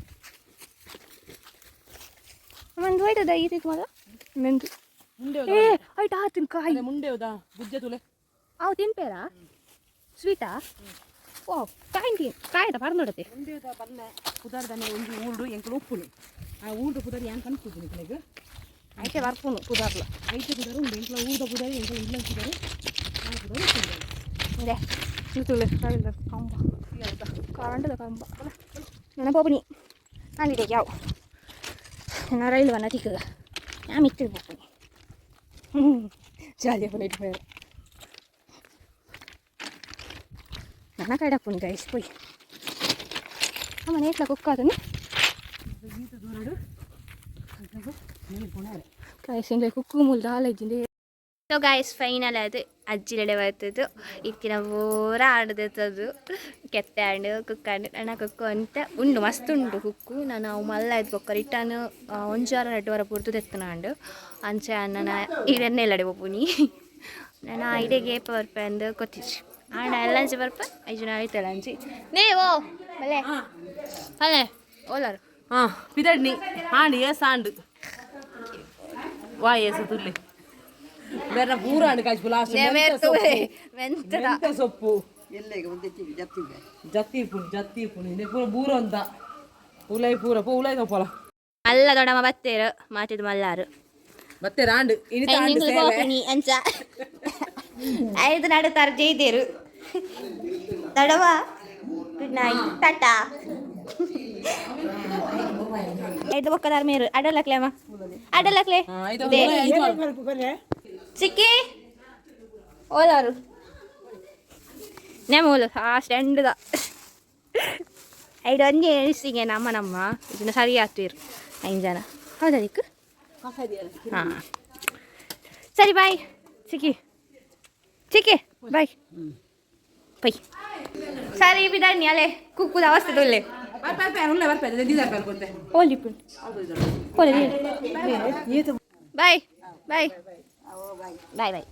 ಒಂದು ಹೋಯ್ತದ ಈ ರೀತಿ ಮಗ ಮೆಂದು. ಮುಂಡೆ. ಏ, ಆಯ್ತು, ಆತಿನ ಕಾಯಿ. ಅದೇ ಮುಂಡೆ ಹೌದಾ? ಗುಜ್ಜೆ ತುಲೆ. ಅವು ತಿನ್ಪೇರಾ? ಸ್ವೀಟಾ? ಓ, ಕಾಯಿ ತಿನ್, ಕಾಯ್ದ ಪರ್ನೋಡತೆ. ಮುಂಡೆದ ಬಲ್ಲೆ ಪುದರ್ದನೆ ಒಂಜಿ ಊರುಡು ಎಂಕುಲು ಉಪ್ಪುನಿ. ಆ ಊರ್ದ ಪುದರ್ ಯಾನ್ ಕನ್ಪುಜಿ ನಿಕ್ಲೆಗ್. ಐತೆ ಬರ್ಪುನು ಪುದಾರ್ಲ. ಐತೆ ಪುದರ್ ಉಂಡು. ಎಂಕಲ ಊರ್ದ ಪುದರ್, ಎಂಕಲ ಇಲ್ಲ ಪುದರ್, ಆ ಪುದರ್ ಉಪ್ಪುನಿ. ಇದೆ ತುಲೆ ಕಂಬ, ಕರೆಂಟದ ಕಂಬ. ನನ್ನ ಪೋಪುನಿ ಅಂದಿದೆ ಯಾವ ನನ್ನ ರೈಲು ವನ ತಿಕ್ಕದ ನಾ ಮಿತ್ತಿಲ್ ಪೋಪುನಿ. ಹ್ಞೂ, ಜಾಲಿಯ ಪೋಯಿಟ್ ಪೋಯರು. ನನ್ನ ಕಡಪುನಿ ಗೈಸ್ ಪೋಯ್. ಅಮ್ಮ ನೇಟ್ಲ ಕುಕ್ಕಾದನು. ಈತ ದೂರಡು ನೀರು ಕೊಣಾರೆ. ಗೈಸ್, ಇಂಗ್ಲೆ ಕುಕ್ಕು ಮೂಲ ದಾಲ ಇದ್ದಿಂದೆ. ಸೊ ಗಾಯ್ಸ್, ಫೈನಲ್ ಅದು ಅಜ್ಜಿಲೆಡೆ ಬರ್ತದ್ದು. ಇತ್ತಿನ ಪೂರ ಆಡದಿತ್ತದು ಕೆತ್ತೆ ಆಂಡ್ ಕುಕ್ಕಾಂಡ್. ನನ್ನ ಕುಕ್ಕು ಅಂತ ಉಂಡು, ಮಸ್ತ್ ಉಂಡು ಕುಕ್ಕು. ನಾನು ಅವು ಮಲ್ಲ ಇದ್ದು ಬೊಕ್ಕ ರಿಟರ್ನ್ ಒಂಜಾರ ರಡ್ಡು ವಾರ ಪೂರ್ತು ತೆತ್ತನಾಂಡು. ಅಂಚೆ ನನ್ನ ಇಡೆನ್ನೆ ಇಲ್ಲಡೆ ಪೋಪುನಿ. ನಾನು ಇಡೆಗೆ ಏಪ ಬರ್ಪೆ ಅಂದು ಗೊತ್ತಿಜ್ಜಿ. ಆಂಡ ಎಲ್ಲಂಚಿ ಬರ್ಪ ಐಜು ಐತಲ್ಲ ಅಂಚಿ ನೀವು ಬಲೆ ಅಲ್ಲೇ ಓಲಾರು. ಹಾಂ, ಪಿದಡ್ನಿ ಆಂಡ್ ಏಸ್ ಆಂಡ್ ವಾ ಏಸು ತುರ್ಲಿ ಬೇರೆ ಪೂರ ಆಂಡ್ ಕಾಯ್ತು ಲಾಸ್ಟ್. ಮೆಂತದ. ಮೆಂತೆ ಸೊಪ್ಪು ಜತ್ತಿ ಇಪ್ಪುಂಡು, ಜತ್ತಿ ಇಪ್ಪುಂಡು. ಇಂದೆ ಪೂರ ಬೂರ ಅಂತ ಉಲೈ ಪೂರ ಪೂ ಉಲೈ ತಪ್ಪಲ. ಅಲ್ಲ ದೊಡಮ್ಮ, ಬತ್ತೇರು ಮಾತಿದ್ ಮಲ್ಲಾರು. ಮತ್ತೆ ರಾಂಡ್ ಇನಿತ ಆಂಡ್ ಸೇವೆ. ಪೋಪುನಿ ಅಂಚ ಐದು ನಡು ತರ ಜೈದೇರು ದೊಡವ. Good night, Tata. ಐದು ಬೊಕ್ಕದಾರ ಮೇರು ಅಡಲಕ್ಲೆ ಅಮ್ಮ, ಅಡಲಕ್ಲೆ. ಹಾ, ಐದು ಐದು. ಚಿಕ್ಕಿ ಓಲಾರು ನೇಮ ಓಲು ಆ ಸ್ಟ್ಯಾಂಡ್ದ ಐದು ಒಂಜಿ ಎಣಿಸಿಗೆ ನಮ್ಮ ನಮ್ಮ ಇದನ್ನ ಸರಿ ಆಗ್ತೀರಿ ಐದು ಜನ. ಹೌದಾ ದಿಕ್ಕು? ಹಾಂ, ಸರಿ, ಬಾಯ್ ಚಿಕ್ಕಿ. ಚಿಕ್ಕಿ, ಬಾಯ್ ಪೈ. ಸರಿ, ಬಿದಾಣಿ ಅಲೆ ಕುಕ್ಕುದ ಅವಸ್ಥೆ ತೊಲ್ಲೆ. ಬರ್ಪೆ ಉಲ್ಲ ಬರ್ಪೆ ದಿದಾರ್ ಬರ್ಪೆ. ಓಲಿ ಓಲಿ. Bye bye bye boy.